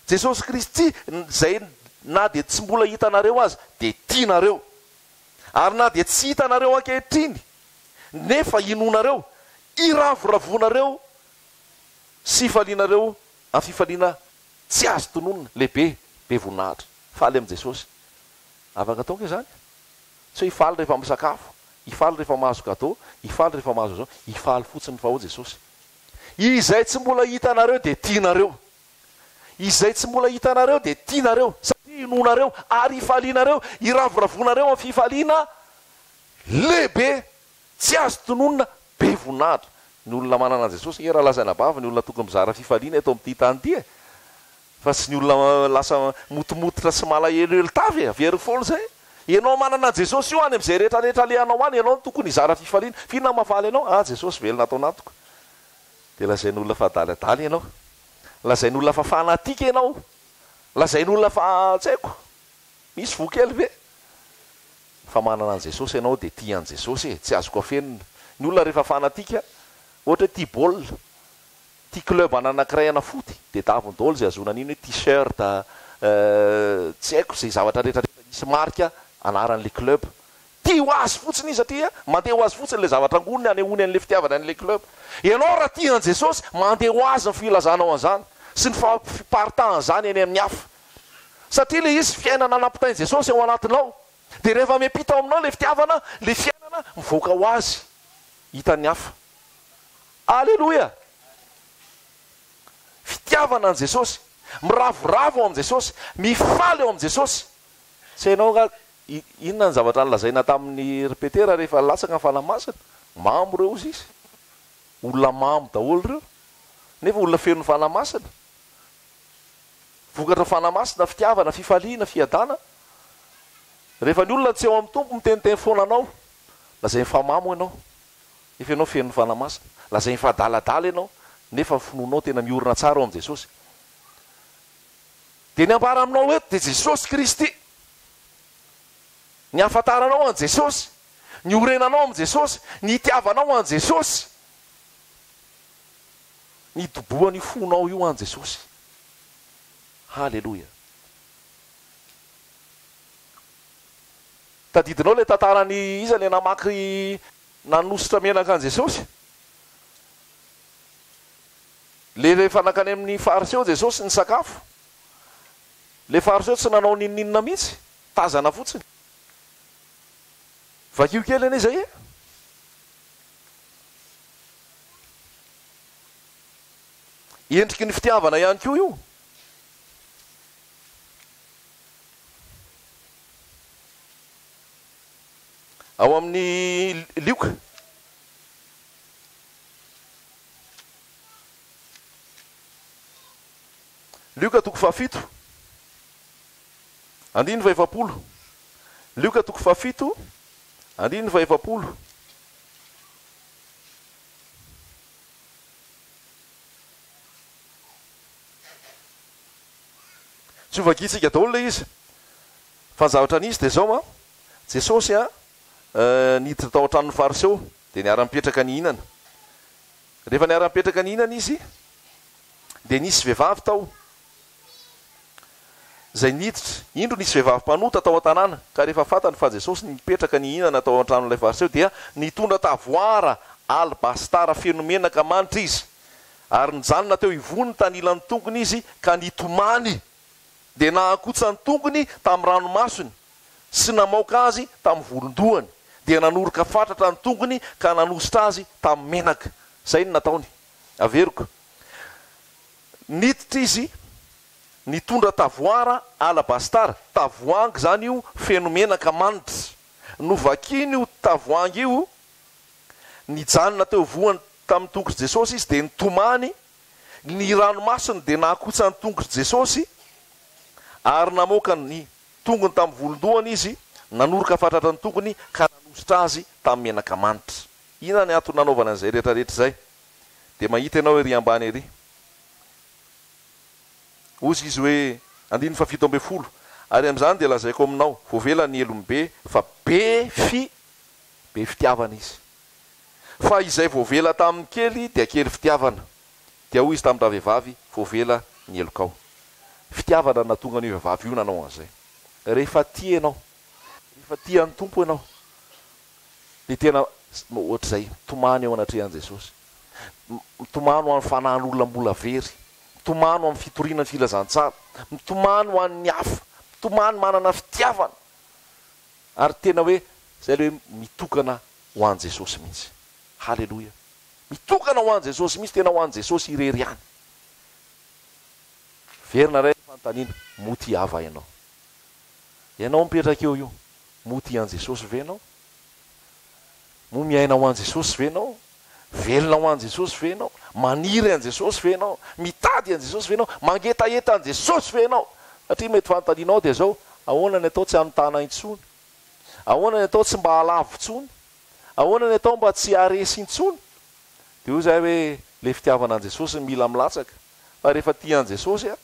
Jesosy Kristy izay na dia tsy mbola hitanareo aza dia tianareo. Ary na dia tsy hitanareo ankehitriny nefa inoanareo, iravoravoanareo sy ifalianareo amin'ny fifaliana tsy azo tononina, lehibe, be voninahitra. Faly amin'i Jesosy. Afaka atao ange izany. Tsy hoe hifaly rehefa misakafo, hifaly rehefa mahazo cadeau, hifaly rehefa mahazo an'izao, hifaly fotsiny fa ao Jesosy. Izay tsy mbola hitanareo dia tianareo. Izay tsy mbola hitanareo dia tianareo, satria inoanareo ary ifalianareo, iravoravoanareo amin'ny fifaliana lehibe tsy azo tononina, be voninahitra. Ny olona manana an'i Jesosy ange rahalahy sy anabavy ny olona tokony mizara fifaliana eto amin'ity tany ity e! Fa tsy ny olona lasa motomototra sy malahelohelo tava e! Averiko foana izay. Ianao manana an'i Jesosy io any amin'izay rehetra rehetra alehanao any, ianao no tokony hizara fifaliana. F'inona no mahafaly anao? Ah, Jesosy velona ato anatiko. Dia lazain'olona fa adaladala ianao. Lazain'olona fa fanatique ianao. Lazain'olona fa tsy haiko, misy voa kely ve? Fa manana an'i Jesosy ianao dia tia an'i Jesosy e, tsy azoko afenina. Ny olona rehefa fanatika, ohatra hoe tia baolina, tia club ananakiray ana foot, dia daviny daholo izay ahazoana an'iny hoe t-shirt, tsy haiko izay zavatra rehetra rehetra misy marika anaran'ilay club. Tia ho azy fotsiny izy satria mandeha ho azy fotsiny ilay zavatra angoniny hanehoany an'ilay fitiavany an'ilay club. Ianao raha tia an'i Jesosy, mandeha ho azy ny filazanao an'izany sy ny fiparitahan'izany eny amin'ny hafa. Satria ilay izy fiainana nampitain'i Jesosy ao anatinao. Dia rehefa miampita ao aminao ilay fitiavana, ilay fiainana mivoaka ho azy hitan'ny hafa. Aleloia! Fitiavana an'i Jesosy, miravoravo ao amin'i Jesosy, mifaly ao amin'i Jesosy. Tsy hainao angaha inona ny zavatra nolazaina tamin'i ry Petera rehefa latsaka ny Fanahy Masina? Mamo ireo hozy izy. Olona mamo daholo ireo. Nefa olona feno ny Fanahy Masina. Vokatra Fanahy Masina, fitiavana, fifaliana, fiadana. Rehefa ny olona tsy eo amin'ny Tompo miteniteny foana anao, lazainy fa mamo ianao, nefa ianao feno ny Fanahy Masina. Lazainy fa adaladala ianao, nefa ny finoanao tena miorina tsara ao amin'i Jesosy. Dia ny ambara aminao eto dia Jesosy Kristy. Ny hahafantaranao an'i Jesosy, ny hiorenanao amin'i Jesosy, ny hitiavanao an'i Jesosy, ny hidobohan'io fonao io an'i Jesosy. Haleloia. Tadidinao ilay tantaran'i iza ilay namaky nanosotra menaka an'i Jesosy? Le rehefa nankany amin'ny Fariseo Jesosy nisakafo, le Fariseo tsy nanao n'inon'inona mihitsy, tazana fotsiny. Vakio kely anie izay e! Endriky ny fitiavana ihany koa io. Ao amin'ny Lioka. Lioka toko fahafito, andininy fahefapolo. Lioka toko fahafito, andininy fahefapolo. Tsy hovakintsika daholo ilay izy, fa ny zavatra nisy dia izao an, Jesosy an, niditra tao an-tranon'ny Fariseo, dia niara-nipetraka nihinana. Rehefa niara-nipetraka nihinana izy, dia nisy vehivavy tao, izay niditra. Indro nisy vehivavy mpanota tao an-tanàna, ka rehefa fantany fa Jesosy nipetraka nihinana tao an-tranon'ilay Fariseo, dia nitondra tavoara albastara feno menaka manitra izy, ary nijanona teo ivony tanilan'ny tongony izy ka nitomany. Dia nahakotsa ny tongony tamin'ny ranomasony, sy namaoka azy tamin'ny volon-dohany, dia nanoroka fatratra ny tongony ka nanosotra azy tamin'ny menaka. Izay no nataony. Averiko. Niditra izy, nitondra tavoara alabastara, tavoahangy izany io feno menaka manitra. Novakiny io tavoahangy io, nijanona teo voany tamin'ny tongotr'i Jesosy izy, dia nitomany, ny ranomasony dia nahakotsa ny tongotr'i Jesosy, ary namoaka ny tongony tamin'ny volon-dohany izy, nanoroka fatratra ny tongony ka nanosotra azy tamin'ny menaka manitra. Inona ny antony nanaovana an'izay rehetra rehetra izay? Dia mahita ianao ery ambany ery. Hozy izy hoe, andininy fahafito ambin'ny folo, Ary amin'izany dia lazaiko aminao, voavela ny helony be, fa be fi, be fitiavana izy. Fa izay voavela tamin'ny kely dia kely fitiavana. Dia hoy izy tamin-dravehivavy, Voavela ny helokao. Fitiavana no nahatonga an'io vehivavy io nanao an'izay. Rehefa tia ianao, rehefa tia an'ny Tompo ianao, dia tena ohatr'izay, mitomany eo anatrehan'i Jesosy. Mitomany ho an'ny fanahin'olona mbola very. Mitomany ho amin'ny fitoriana ny filazantsara. Mitomany ho an'ny hafa. Mitomany manana fitiavana. Ary tena hoe, izay ilay hoe mitokana ho an'i Jesosy mihitsy. Haleloia. Mitokana ho an'i Jesosy mihitsy, tena ho an'i Jesosy irery ihany. Verina indray ny fanontaniana, moa tia ahy va ianao? Ianao mipetraka eo io, moa tia an'i Jesosy ve ianao? Moa miaina ho an'i Jesosy ve ianao? Velona ho an'i Jesosy ve ianao? Maniry an'i Jesosy ve ianao? Mitady an'i Jesosy ve ianao? Mangetaheta an'i Jesosy ve ianao? Satria mety fanontanianao dia izao, ahoana ny atao tsy hanontana intsony? Ahoana ny atao tsy mba halavo intsony? Ahoana ny atao mba tsy haharesy intsony? Dia hoy izahay hoe, ilay fitiavana an'i Jesosy no mila milatsaka. Fa rehefa tia an'i Jesosy aho,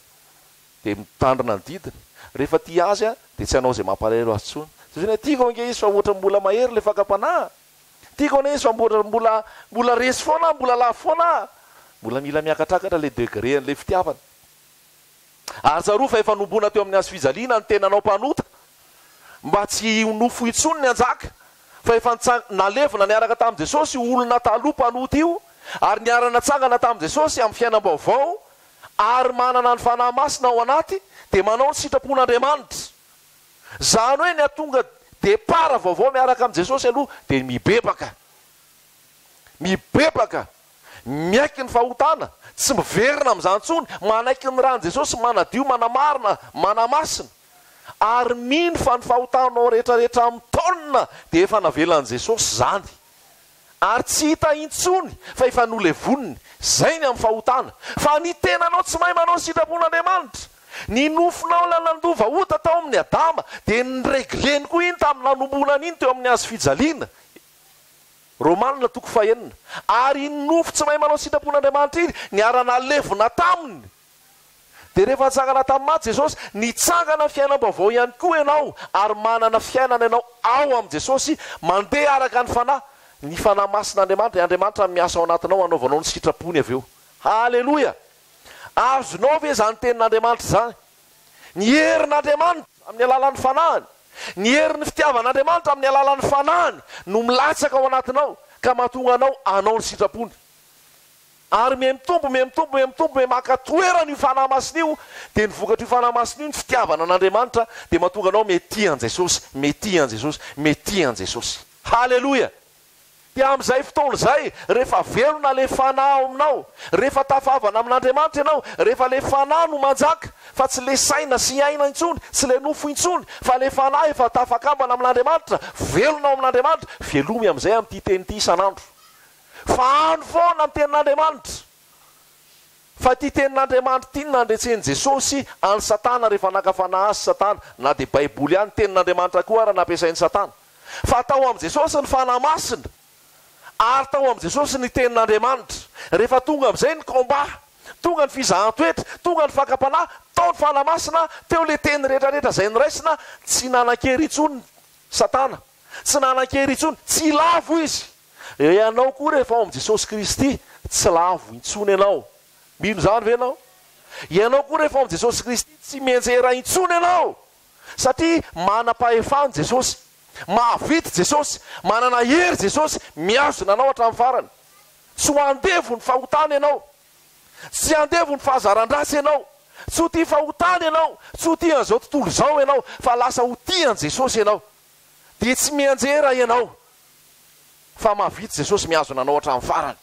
Dia mitandrina ny didiny. Rehefa tia azy aho dia tsy hanao izay mampalahelo azy intsony. Satria hoe tiako ange izy fa ohatran'ny mbola mahery ilay fakam-panahy. Tiako anie izy fa mbola mbola mbola resy foana aho, mbola lavo foana aho. Mbola mila miakatrakatra ilay degré an'ilay fitiavana. Ary tsarovy fa efa nombona teo amin'ny hazo fijaliana ny tenanao mpanota, mba tsy ho nofo intsony ny hanjaka, fa efa nalevina niaraka tamin'i Jesosy io olona taloha mpanota io, ary niara-natsangana tamin'i Jesosy amin'ny fiainam-baovao, ary manana ny Fanahy Masina ao anaty, dia manao ny sitrapon'Andriamanitra. Izany hoe ny hahatonga départ vaovao miaraka amin'i Jesosy aloha dia mibebaka. Mibebaka, miaiky ny fahotana, tsy miverina amin'izany intsony, manaiky ny ran'i Jesosy manadio, manamarina, manamasina, ary mino fa ny fahotanao rehetrarehetra amin'ny taonina dia efa navelan'i Jesosy izany, ary tsy hita intsony fa efa nolevoniny, izay ny amin'ny fahotana, fa ny tenanao tsy mahay manao ny sitrapon'Andriamanitra. Ny nofonao ilay nandova ota tao amin'i Adama dia niregleny koa iny tamin'ny nanomboana an'iny teo amin'ny hazo fijaliana. Romana toko fahenina. Ary iny nofo tsy mahay manao sitrapon'Andriamanitra iny, niara-nalevina taminy. Dia rehefa nitsangana tamin'ny maty Jesosy, nitsangana fiainam-baovao ihany koa ianao, ary manana fiainana ianao ao amin'i Jesosy, mandeha araka ny Fanahy. Ny Fanahy Masin'Andriamanitra, Andriamanitra miasa ao anatinao hanaovanao ny sitrapony avy eo. Haleloia! Azonao ve izany tenin'Andriamanitra izany? Ny herin'Andriamanitra amin'ny alalan'ny Fanahiny, ny herin'ny fitiavan'Andriamanitra amin'ny alalan'ny Fanahiny no milatsaka ao anatinao ka mahatonga anao hanao ny sitrapony. Ary mihamitombo, mihamitombo, mihamitombo, mihamaka toerana io Fanahy Masina io, dia ny vokatr'io Fanahy Masina io ny fitiavana an'Andriamanitra dia mahatonga anao mitia an'i Jesosy, mitia an'i Jesosy, mitia an'i Jesosy. Haleloia! Dia amin'izay fotoana izay, rehefa velona ilay Fanahy ao aminao, rehefa tafahavana amin'Andriamanitra ianao, rehefa ilay Fanahy no manjaka, fa tsy ilay saina sy aina intsony, tsy ilay nofo intsony, fa ilay Fanahy efa tafakambana amin'Andriamanitra, velona ao amin'Andriamanitra, velomy amin'izay amin'ity teny ity isan'andro. Fahano foana ny tenin'Andriamanitra. Fa ity tenin'Andriamanitra ity no nandresen'i Jesosy an'i Satana rehefa naka fanahy azy Satana, na dia Baiboly ihany, tenin'Andriamanitra koa ara nampiasain'i Satana. Fa tao amin'i Jesosy ny Fanahy Masina, ary tao amin'i Jesosy ny tenin'Andriamanitra. Rehefa tonga amin'izay ny combat, tonga ny fizahan-toetra, tonga ny fakam-panahy, tao ny Fanahy Masina, teo ilay teny rehetrarehetra izay noraisina, tsy nanan-kery intsony Satana, tsy nanan-kery intsony, tsy lavo izy. Ianao koa rehefa ao amin'i Jesosy Kristy, tsy lavo intsony ianao. Mino izany ve ianao? Ianao koa rehefa ao amin'i Jesosy Kristy, tsy mianjera intsony ianao. Satria manam-pahefana Jesosy, mahavita Jesosy, manana hery Jesosy, mihazona anao hatramin'ny farany. Tsy ho andevo ny fahotana ianao. Tsy andevo ny fahazaran-dratsy ianao. Tsy ho tia fahotana ianao. Tsy ho tia an'izao tontolo izao ianao, fa lasa ho tia an'i Jesosy ianao. Dia tsy mianjera ianao. Fa mahavita Jesosy mihazona anao hatramin'ny farany.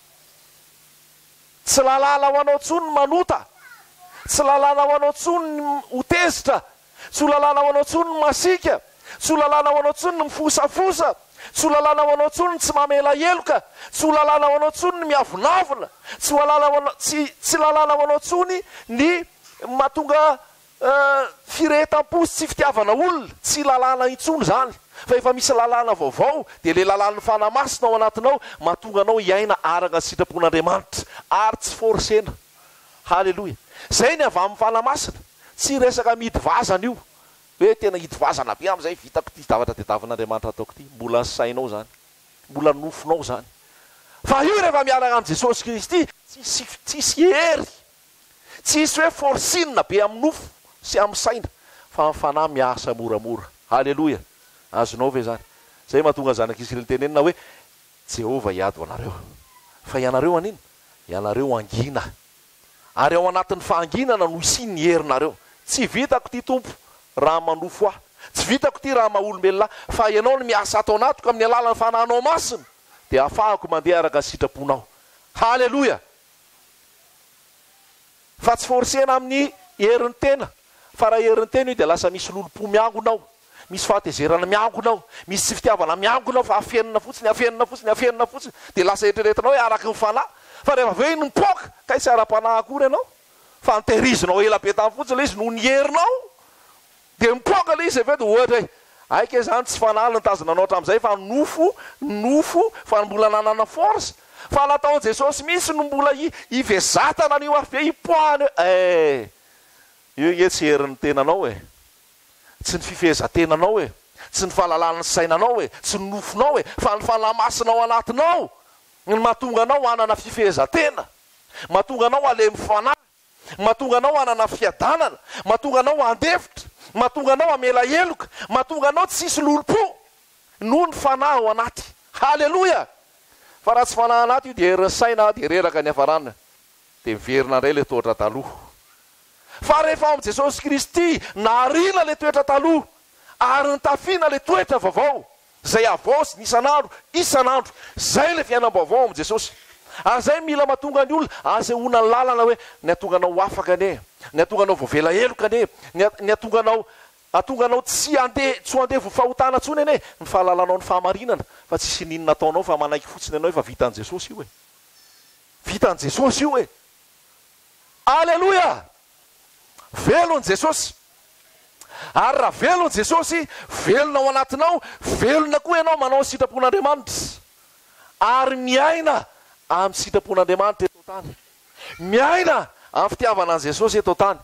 Tsy lalàna ho anao intsony ny manota. Tsy lalàna ho anao intsony ny ho tezitra. Tsy ho lalàna ho anao intsony ny masiaka. Tsy ho lalàna ho anao intsony ny mifosafosa. Tsy ho lalàna ho anao intsony ny tsy mamela heloka. Tsy ho lalàna ho anao intsony ny miavonavona. Tsy ho alàna ho anao, tsy, tsy lalàna ho anao intsony ny mahatonga Firehetam-po sy tsy fitiavana olona, tsy lalàna intsony izany, fa efa misy lalàna vaovao, dia ilay lalàn'ny Fanahy Masina ao anatinao, mahatonga anao hiaina araka ny sitrapon'Andriamanitra, ary tsy forcena. Haleloia. Izay ny avy amin'ny Fanahy Masina. Tsy resaka mihidy vazana io, hoe tena hidy vazana be amin'izay vitako ity zavatra tadiavin'Andriamanitra ataoko ity. Mbola ny sainao izany. Mbola nofonao izany. Fa io rehefa miaraka amin'i Jesosy Kristy, tsisy tsisy hery Tsy hisy hoe forcing be amin'ny nofo sy amin'ny saina fa ny fanahy miasa moramora. Haleloia! Azonao ve izany? Izay mahatonga ny zanak'Israely tenenina hoe, Jehovah hiady ho anareo. Fa ianareo haninona? Ianareo hangina. Ary ao anatin'ny fahanginana no hisian'ny herinareo. Tsy vitako ity Tompo raha manofo ahy. Tsy vitako ity raha maha olombelona ahy. Fa Ianao no miasa ato anatiko amin'ny alalan'ny Fanahinao Masina dia ahafahako mandeha araka ny sitraponao. Haleloia! Fa tsy forcena amin'ny herin'ny tena, fa raha herin'ny tena io dia lasa misy lolompo miangona ao, misy fahatezerana miangona ao, misy tsy fitiavana miangona ao fa afenina fotsiny, afenina fotsiny, afenina fotsiny, dia lasa eritreretinao hoe araky ny fanahy, fa rehefa avy eo iny mipoaka, kay tsy ara-panahy akory ianao, fa notehirizinao ela be tany fotsiny ilay izy noho ny herinao. Dia mipoaka ilay izy avy eo dia ohatra hoe, hay kay izany tsy fanahy nitazona anao hatramin'izay fa nofo, nofo, fa mbola nanana force. Fa nataon'i Jesosy mihitsy no mbola hivezatana an'io afobe hipoahana eo. Eh! Io ange tsy herin'ny tenanao e! Tsy ny fifehezan-tenanao e! Tsy ny fahalalan'ny sainanao e! Tsy ny nofonao e! Fa ny Fanahy Masina ao anatinao no mahatonga anao hanana fifehezan-tena, mahatonga anao halemy fanahy, mahatonga anao hanana fiadanana, mahatonga anao handefitra, mahatonga anao hamela heloka, mahatonga anao tsy hisy lolompo noho ny Fanahy ao anaty. Haleloia! Fa raha tsy Fanahy anaty io dia herin'ny saina dia reraka ny hafarana dia miverina indray ilay toetra taloha. Fa rehefa ao amin'i Jesosy Kristy, nariana ilay toetra taloha ary nitafiana ilay toetra vaovao, izay havaozina isan'andro isan'andro. Izay ilay fiainam-baovao ao amin'i Jesosy. Ary izay mila mahatonga ny olona asehoana ny lalana hoe, ny hahatonga anao ho afaka anie, ny hahatonga anao voavela heloka anie, ny ny hahatonga anao hahatonga anao tsy handeha tsy ho andevo fahotana intsony anie ny fahalalanao ny fahamarinana, fa tsisy ininona ataonao fa manaiky fotsiny ianao efa vitan'i Jesosy io e. Vitan'i Jesosy io e. Aleloia! Velona Jesosy. Ary raha velona Jesosy, velona ao anatinao, velona koa ianao manao ny sitrapon'Andriamanitra. Ary miaina amin'ny sitrapon'Andriamanitra eto an-tany. Miaina amin'ny fitiavana an'i Jesosy eto an-tany.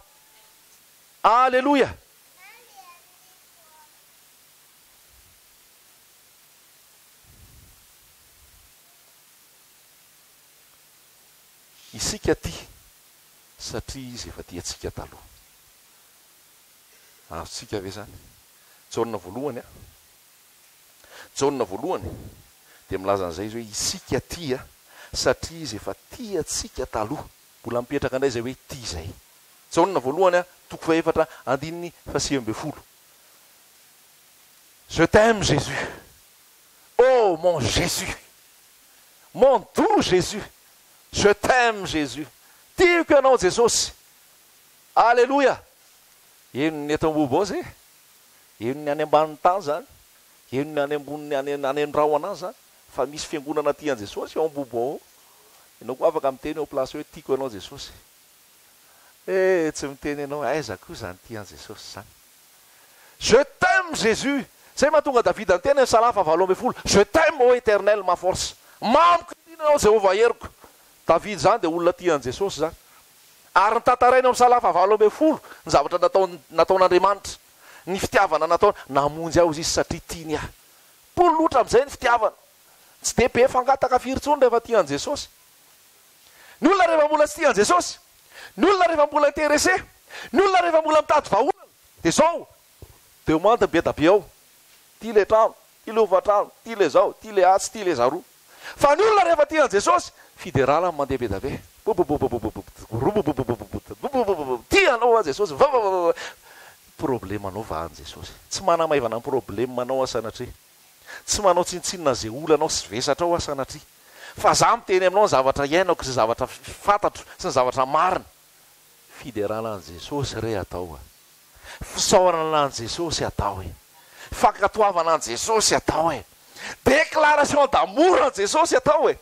Aleloia! Isika tia satria Izy efa tia antsika taloha. Azontsika ve izany? Jaona voalohany a. Jaona voalohany dia milaza an'izay izy hoe isika tia satria Izy efa tia antsika taloha. Mbola mipetraka indray izay hoe tia izay. Jaona voalohany a, toko fahefatra andininy fahasivy ambin'ny folo. Je t'aime Jésus. Oh mon Jésus. Mon doux Jésus. Je t'aime Jésus. Tiako ianao Jesosy. Aleloia. Henon'ny eto Ambohibao zay. Henon'ny any ambanin'ny tany zany. Henon'ny any ambonin'ny any any an-drahona any zany. Fa misy fiangonana tia an'i Jesosy ao Ambohibao ao. Ianao koa afaka miteny eo place hoe tiako ianao Jesosy. Eh tsy miteny ianao aiza koa izany tia an'i Jesosy izany. Je t'aime Jésus! Zay mahatonga Davida niteny ny Salamo faha 18, Je t'aime ô Eternel ma force. Mamiko indrindra Ianao Jehovah heriko. Davida izany dia olona tia an'i Jesosy izany. Ary notantarainy ao amin'ny Salamo faha 18 ny zavatra nataony nataon'Andriamanitra, ny fitiavana nataony, namonjy ahy hozy izy satria tiany ahy. Polotra amin'izay ny fitiavana. Tsy dia be fangataka firy intsony rehefa tia an'i Jesosy. Ny olona rehefa mbola tsy tia an'i Jesosy, ny olona rehefa mbola intéressé, ny olona rehefa mbola mitady vahaolana dia izao, demande be da be ao, ity ilay trano, ity ilay hofantrano, ity ilay izao, ity ilay atsy, ity ilay zaroa. Fa ny olona rehefa tia an'i Jesosy, fiderana no mandeha be da be. Tia anao aho Jesosy, vavavavava. Problemanao vahan'i Jesosy. Tsy manamaivana ny problemanao aho sanatria. Tsy manao tsinontsinona ze olanao sy vesatrao aho sanatria. Fa za miteny aminao ny zavatra iainako sy zavatra fantatro sy ny zavatra marina. Fiderana an'i Jesosy re atao a. Fisaorana an'i Jesosy atao e. Fankatoavana an'i Jesosy atao e. Déclaration d'amour an'i Jesosy atao e.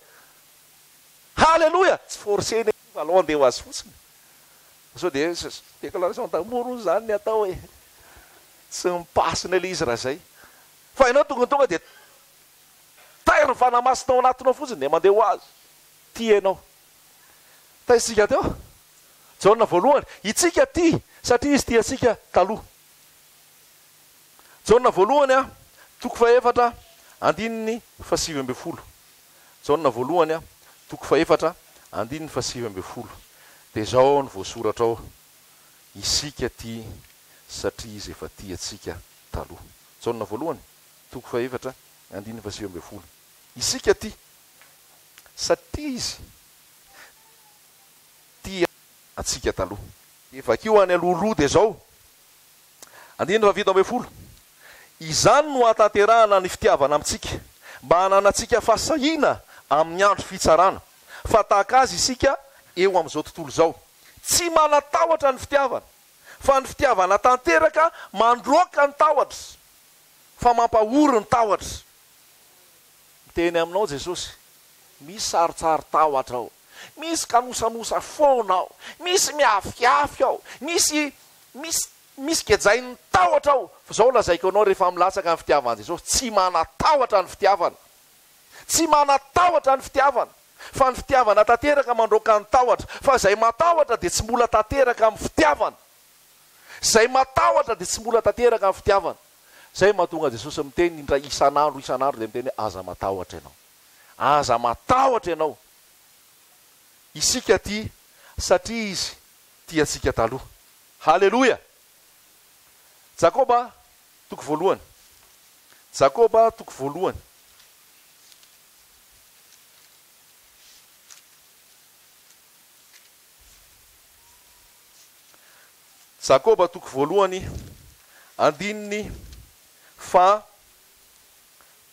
Haleloia! Tsy forcer-na io fa alao andeha ho azy fotsiny. Sao dia déclaration d'amour hono izany ny atao e. Tsy mi-passe-na ilay izy raha izay. Fa ianao tonga tonga dia tairo ny Fanahy Masina ao anatinao fotsiny dia mandeha ho azy. Tia ianao. Taisintsika teo. Jaona voalohany, itsika tia satria izy tia antsika taloha. Jaona voalohany a, toko fahefatra, andininy fahasivy ambin'ny folo. Jaona voalohany a, toko fahefatra, andininy fahasivy ambin'ny folo. Dia izao no voasoratra ao, Isika tia satria izy efa tia antsika taloha. Jaona voalohany, toko fahefatra, andininy fahasivy ambin'ny folo. Isika tia satria izy tia antsika taloha. Dia vakio any alohaloha dia izao, andininy faha-17, Izany no hahatanterahana ny fitiavana amintsika, mba hananantsika fahasahiana amin'ny andro fitsarana, fa tahaka Azy isika eo amin'izao tontolo izao. Tsy manan-tahotra ny fitiavana, fa ny fitiavana tanteraka mandroaka ny tahotra, fa mampahory ny tahotra. Miteny aminao Jesosy, misy sarotsaro-tahotra ao, misy kanosanosa foana ao, misy miafiafy ao, misy, misy, misy gejain'ny tahotra ao. Fa izao lazaiko anao, rehefa milatsaka ny fitiavan'i Jesosy, tsy manan-tahotra ny fitiavana. Tsy manan-tahotra ny fitiavana, fa ny fitiavana tanteraka mandroaka ny tahotra, fa izay matahotra dia tsy mbola tanteraka amin'ny fitiavana. Izay matahotra dia tsy mbola tanteraka ny fitiavana. Izay mahatonga an'i Jesosy miteny indray isan'andro isan'andro dia miteny hoe aza matahotra ianao. Aza matahotra ianao. Isika tia satria Izy tia antsika taloha. Haleloia! Jakoba toko voalohany. Jakoba toko voalohany. Jakoba toko voalohany andininy faha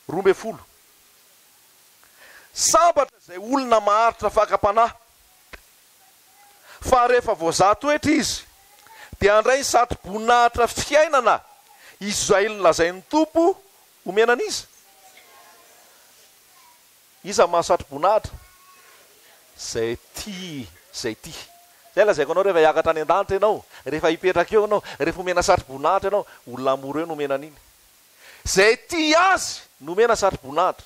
12. Sambatra izay olona maharitra fakam-panahy, fa rehefa voazaha toetra izy, dia handray ny satroboninahitra fiainana izay nolazain'ny Tompo homena an'iza? Iza no mahazo satroboninahitra? Izay tia, izay tia. Izay lazaiko anao rehefa hiakatra any an-danitra ianao, rehefa hipetraka eo ianao, rehefa homena satroboninahitra ianao, olona amoureux no omena an'iny. Izay tia azy no omena satroboninahitra.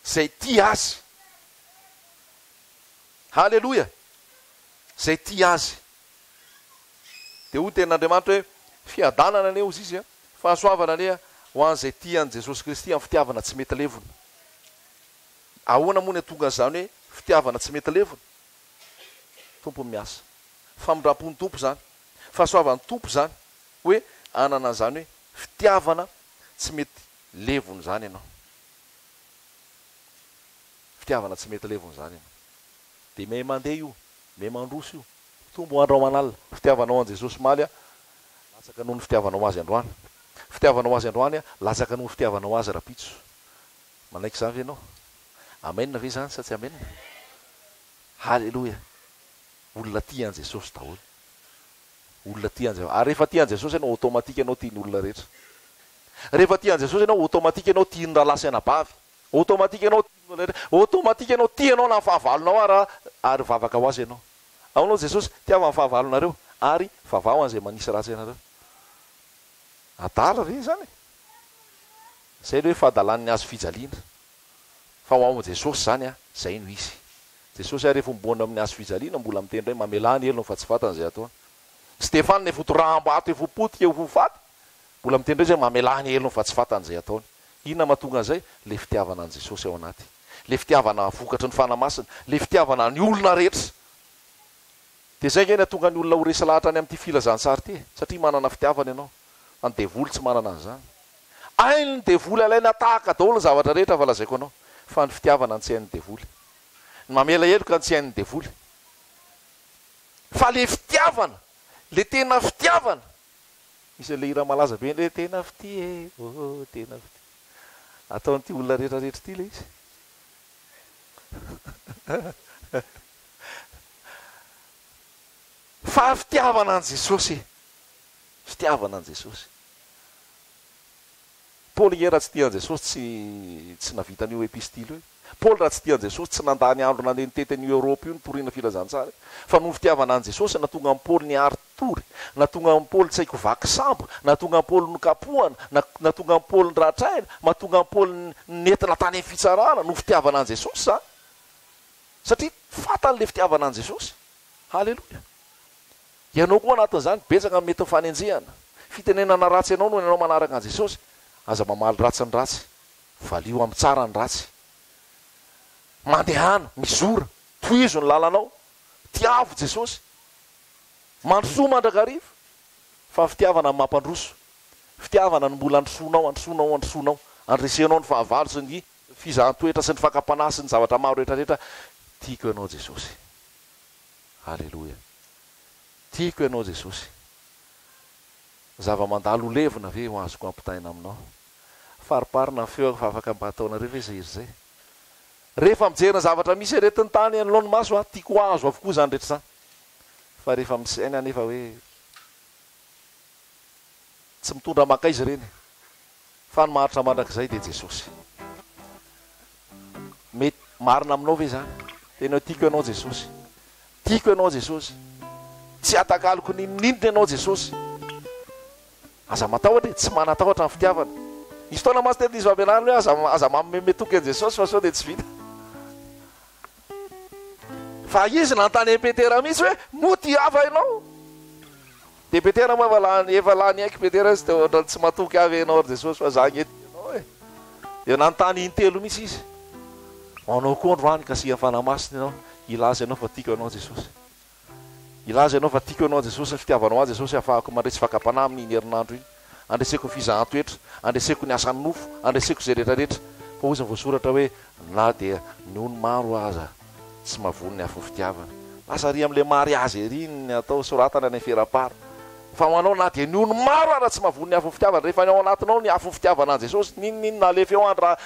Izay tia azy. Haleloia! Izay tia azy. Dia hoy ny tenin'Andriamanitra hoe, Fiadanana anie hozy izy, fahasoavana anie ho an'izay tia an'i Jesosy Kristy amin'ny fitiavana tsy mety levona. Ahoana moa ny hahatonga an'izany hoe fitiavana tsy mety levona? Tompo miasa. Famindram-pon'ny Tompo izany. Fahasoavan'ny Tompo izany. Hoe hanana an'izany hoe fitiavana tsy mety levona izany ianao. Fitiavana tsy mety levona izany ianao. Dia miha mandeha io, miha mandroso io. Mitombo andro aman'alina. Fitiavanao an'i Jesosy omaly latsaka noho ny fitiavanao Azy androany. Fitiavanao Azy androany latsaka noho ny fitiavanao Azy rahampitso. Manaiky izany ve ianao? Amen ve izany sa tsy amen? Haleloia! Olona tia an'i Jesosy daholo. Olona tia an'i Ary rehefa tia an'i Jesosy ianao, automatique ianao tia ny olona rehetra. Rehefa tia an'i Jesosy ianao, automatique ianao tia ny rahalahy sy anabavy. Automatique ianao tia ny olona rehetra. Automatique ianao tia anao na ny fahavalonao ara ary vavaka ho azy ianao. Ahoana hoy Jesosy? Tiava ny fahavalonareo ary vavaho an'izay manisy ratsy anareo. Adala ve izany e? Izay ilay hoe fahadalan'ny hazo fijaliana. Fa ho ao amin'i Jesosy izany an, izay no izy. Jesosy ary efa homboana amin'ny hazo fijaliana, mbola miteny indray, mamelà ny helony fa tsy fantany izay ataony. Stefana efa ho toraham-bato, efa ho potika, efa ho faty, mbola miteny indray izy hoe mamelà ny helony fa tsy fantany izay ataony. Inona mahatonga an'izay? Ilay fitiavana an'i Jesosy ao anaty. Ilay fitiavana vokatry ny Fanahy Masina. Ilay fitiavana ny olona rehetra. Dia izay ange no hahatonga ny olona ho resy lahatra any amin'ity filazantsara ity e! Satria manana fitiavana ianao. Fa ny devoly tsy manana an'izany. Hain'ny devoly alaina tahaka daholo ny zavatra rehetra fa lazaiko anao fa ny fitiavana no tsy hain'ny devoly. Ny mamela heloka no tsy hain'ny devoly. Fa le fitiavana, le tena fitiavana, misy an'le hira malaza be iny hoe tena fitia e, oh tena fitia. Ataon'ity olona rehetra rehetra ity le izy. Fa fitiavana an'i Jesosy e. Fitiavana an'i Jesosy. Paoly nge raha tsy tia an'i Jesosy tsy tsy navita an'io epistily io e. Paoly raha tsy tia an'i Jesosy tsy nandany andro nandeha nitety an'io Europe io nitoriana filazantsara e. Fa noho ny fitiavana an'i Jesosy nahatonga an'i Paoly niari-tory, nahatonga an'i Paoly tsy haiko vaky sambo, nahatonga an'i Paoly nokapohana, nahatonga an'i Paoly noratraina, mahatonga an'i Paoly nentina tany amin'ny fitsarana, noho fitiavana an'i Jesosy izany. Satria fantany ilay fitiavana an'i Jesosy. Haleloia. Ianao koa anatin'izany, betsaka ny mety ho fanenjehana. Fitenenana ratsy anao noho ianao manaraka an'i Jesosy. Aza mamaly ratsy ny ratsy. Valio amin'ny tsara ny ratsy. Mandehana, mizora, tohizo ny lalanao. Tiavo Jesosy. Mandrosoa mandrakariva. Fa ny fitiavana no mampandroso. Fitiavana no mbola androsoanao, androsoanao, androsoanao. Andresenao ny fahavalo sy ny fizahan-toetra sy ny fakam-panahy sy ny zavatra maro rehetra rehetra. Tiako ianao Jesosy. Aleloia. Tiako ianao Jesosy. Zava-mandalo ho levona ve ho azoko ampitaina aminao? Fariparina ny feoko fa afaka mba ataonareo ve izay hira izay? Rehefa mijery ny zavatra misy eretin'ny tany anoloan'ny maso aho, tiako ho azo avokoa izany rehetra izany. Fa rehefa misaina anefa hoe tsy mitondra mankaiza ireny fa ny maharitra mandrakizay dia Jesosy. Mety marina aminao ve izany? Tena tiako ianao Jesosy. Tiako ianao Jesosy. Tsy atakaloko n'inon'inona ianao Jesosy. Aza matahotra e, tsy manan-tahotra ny fitiavana. Nisy fotoana mantsy teto nisy fampianarana hoe aza aza manome toky an'i Jesosy fa sao dia tsy vita. Fa izy nanontany an'i Petera mihitsy hoe moa tia hafa ianao? Dia Petera moa efa lany, efa lany aiky Petera izy teo ohatran'ny tsy matoky ahy ve ianao ry Jesosy fa za ange tia anao e. Dia nanontany intelo mihitsy izy. Ho anao koa androany kasihan'ny Fanahy Masina ianao, hilaza ianao fa tiako ianao Jesosy. Hilaza ianao fa tiako ianao Jesosy, ny fitiavanao ahy Jesosy ahafahako mandresy fakam-panahy amin'iny herinandro iny. Andreseko ny fizahan-toetra, andreseko ny asan'ny nofo, andreseko izay rehetra rehetra. Fa hoy izy ny voasoratra hoe na dia ny ony maro aza tsy mahavono ny afon'ny fitiavana. Lasa ary amin'ilay mariazy ery ny atao soratana any Ferapara. Fa ho anao na dia ny ony maro ara tsy mahavono ny afon'ny fitiavana. Rehefa ny ao anatinao ny afon'ny fitiavana an'i Jesosy, n'inon'inona alefa eo andra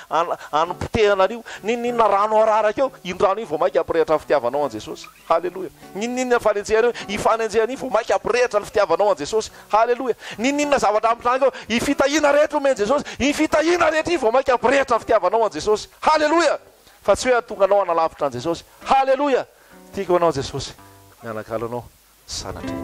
anopotehana an'io, n'inon'inona rano araraka eo, iny rano iny vao mainka hampirehitra ny fitiavanao an'i Jesosy. Haleloia. N'inon'inona fanenjehana eo, io fanenjehana io vao mainka hampirehitra ny fitiavanao an'i Jesosy. Haleloia. N'inon'inona zavatra mitranga eo, io fitahiana rehetra omen'i Jesosy, iny fitahiana rehetra iny vao mainka hampirehitra ny fitiavanao an'i Jesosy. Haleloia. Fa tsy hoe hahatonga anao hanalavitra an'i Jesosy. Haleloia. Tiako anao Jesosy. Mianakalo anao sanatria.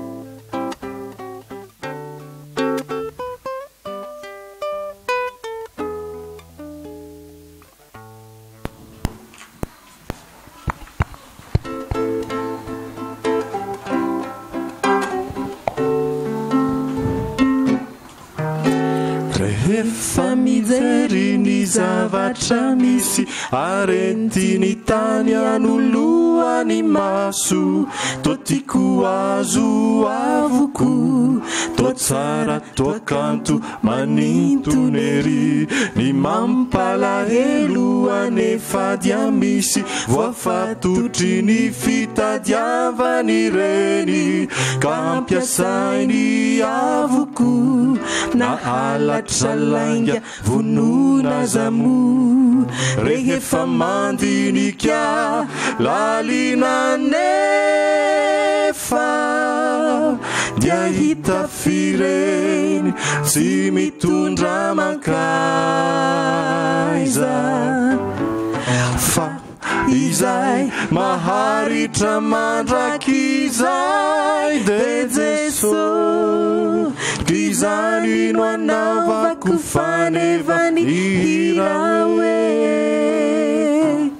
Rehefa mijery ny zavatra misy aretin'ny tany anoloan'ny maso, toa tiako azo avokoa, toa tsara, toa kanto, Manintona ery ny mampalahelo anefa dia misy voafatotry ny fitadiavany ireny ka ampiasainy avokoa na halatra lainga vonoina aza moa rehefa mandinika lalina anefa dia hita F'ireny tsy mitondra mankaiza Fa izay maharitra mandrakizay Dia Jeso K'izany no anaovako faneva ny hira hoe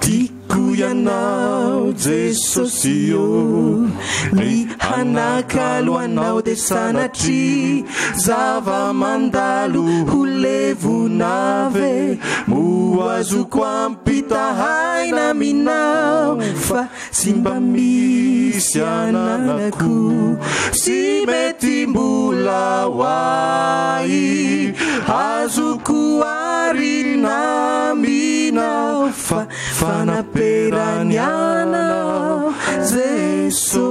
Tiako ianao Jesosy ô Ny hanakalo anao dia sanatria Zava-mandalo ho levona ve Moa azoko ampitahaina aminao Fa tsy mba misy ananako Tsy mety mbola ho ahy Azoko arina aminao Fa fanaperany anao Jeso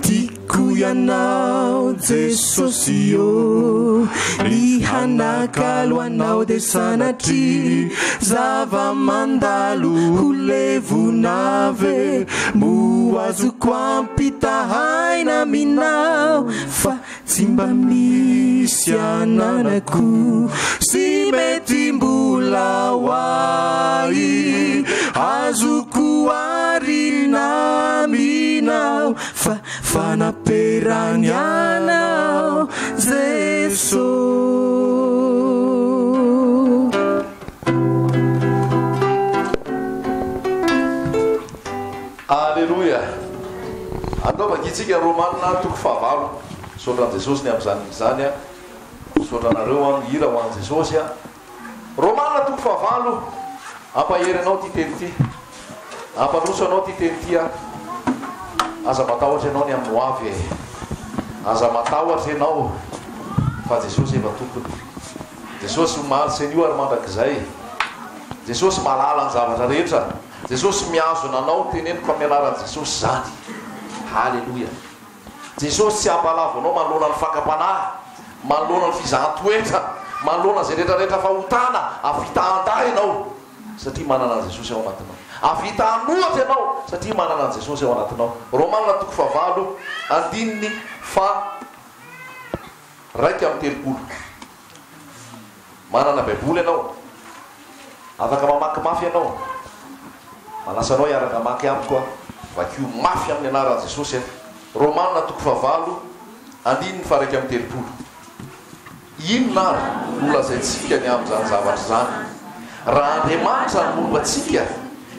Tiako ianao Jesosy ô Ny hanakalo anao dia sanatria Zava-mandalo ho levona ve Moa azoko ampitahaina aminao Fa Tsy mba misy ananako Sy mety mbola ho ahy Azoko arina aminao Fa fanaperany anao Jeso. Aleloia! Andao vakintsika Romana toko fahavalo. Misaotra an'i Jesosy ny amin'izany izany a. Misaotra anareo an, hira ho an'i Jesosy a. Romana toko fahavalo. Ampahery anao ity teny ity. Ampandroso anao ity teny ity a. Aza matahotra ianao ny amin'ny ho avy e. Aza matahotra ianao fa Jesosy efa tompony. Jesosy omaly sy anio ary mandrakizay. Jesosy mahalala ny zavatra rehetra. Jesosy mihazona anao, teneniko amin'ny anaran'i Jesosy izany. Haleloia. Jesosy tsy hampalavo anao manoloana ny fakam-panahy, manoloana ny fizahan-toetra, manoloana izay rehetra rehetra fahotana, hahavita handà ianao satria manana an'i Jesosy ao anatinao. Hahavita hanohatra ianao satria manana an'i Jesosy ao anatinao. Romana toko fahavalo andininy faha 31. Manana Baiboly ianao? Afaka mamaky mafy ianao? Manasa anao hiaraka hamaky amiko aho. Vakio mafy amin'ny anaran'i Jesosy aho. Romana toko fahavalo, andininy faha-31. Inona àry no lazaintsika ny amin'izany zavatra izany? Raha Andriamanitra no momba antsika,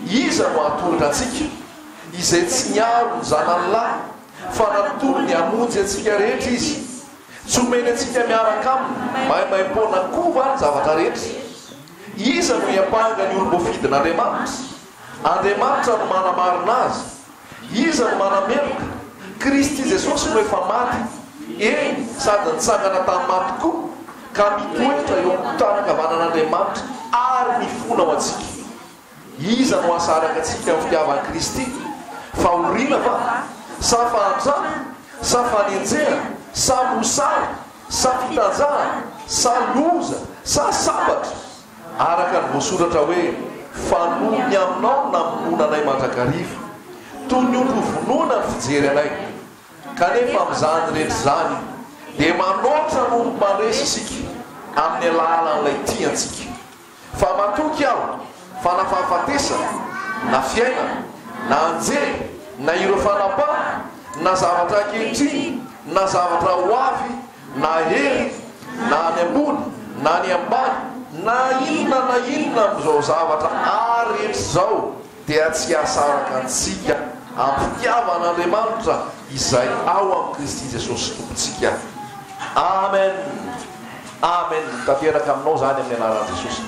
iza no hahatohitra antsika? Izay tsy niaro ny Zanany lahy, fa natolony hamonjy antsika rehetra Izy. Tsy homeny antsika miaraka Aminy maimaimpoana koa va ny zavatra rehetra? Iza no hiampanga ny olom-boafidin'Andriamanitra? Andriamanitra no manamarina azy. Iza no manameloka? Kristy Jesosy no efa maty, eny, sady nitsangana tamin'ny maty koa, ka mitoetra eo amin'ny tanan-kavanan'Andriamanitra ary mifona ho antsika. Iza no hahasaraka antsika amin'ny fitiavan'i Kristy? Fahoriana va? Sa fahantrana? Sa fanenjehana? Sa mosary? Sa fitanjahana? Sa loza? Sa sabatra? Araka ny voasoratra hoe, Fa noho ny aminao no namonoana anay mandrakariva. Toy ny ondry hovonoina ny fijery anay. Kanefa amin'izany rehetra izany, dia manoatra noho ny mpandresy isika, amin'ny alalan'ilay tia antsika. Fa matoky aho fa na fahafatesana, na fiainana, na anjely, na ireo fanapahana, na zavatra ankehitriny, na zavatra ho avy, na hery, na any ambony, na any ambany, na inona na inona amin'izao zavatra rehetra izao dia tsy hahasaraka antsika amin'ny fitiavan'Andriamanitra izay ao amin'i Kristy Jesosy Tompontsika. Amen! Amen! Tanteraka aminao izany amin'ny anaran'i Jesosy.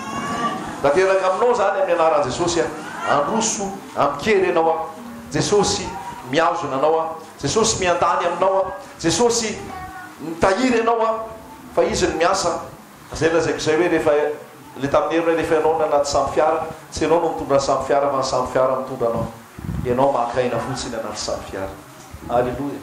Tanteraka aminao izany amin'ny anaran'i Jesosy a. Androso amin-kery ianao a. Jesosy mihazona anao a. Jesosy miandany aminao a. Jesosy mitahiry anao a. Fa Izy no miasa. Zay lazaiko zay hoe rehefa le tamin'ny heriny hoe rehefa ianao no anaty sambo fiara, tsy ianao no mitondra ny sambo fiara fa ny sambo fiara mitondra anao. Ianao maka aina fotsiny anaty sambo fiara. Aleloia.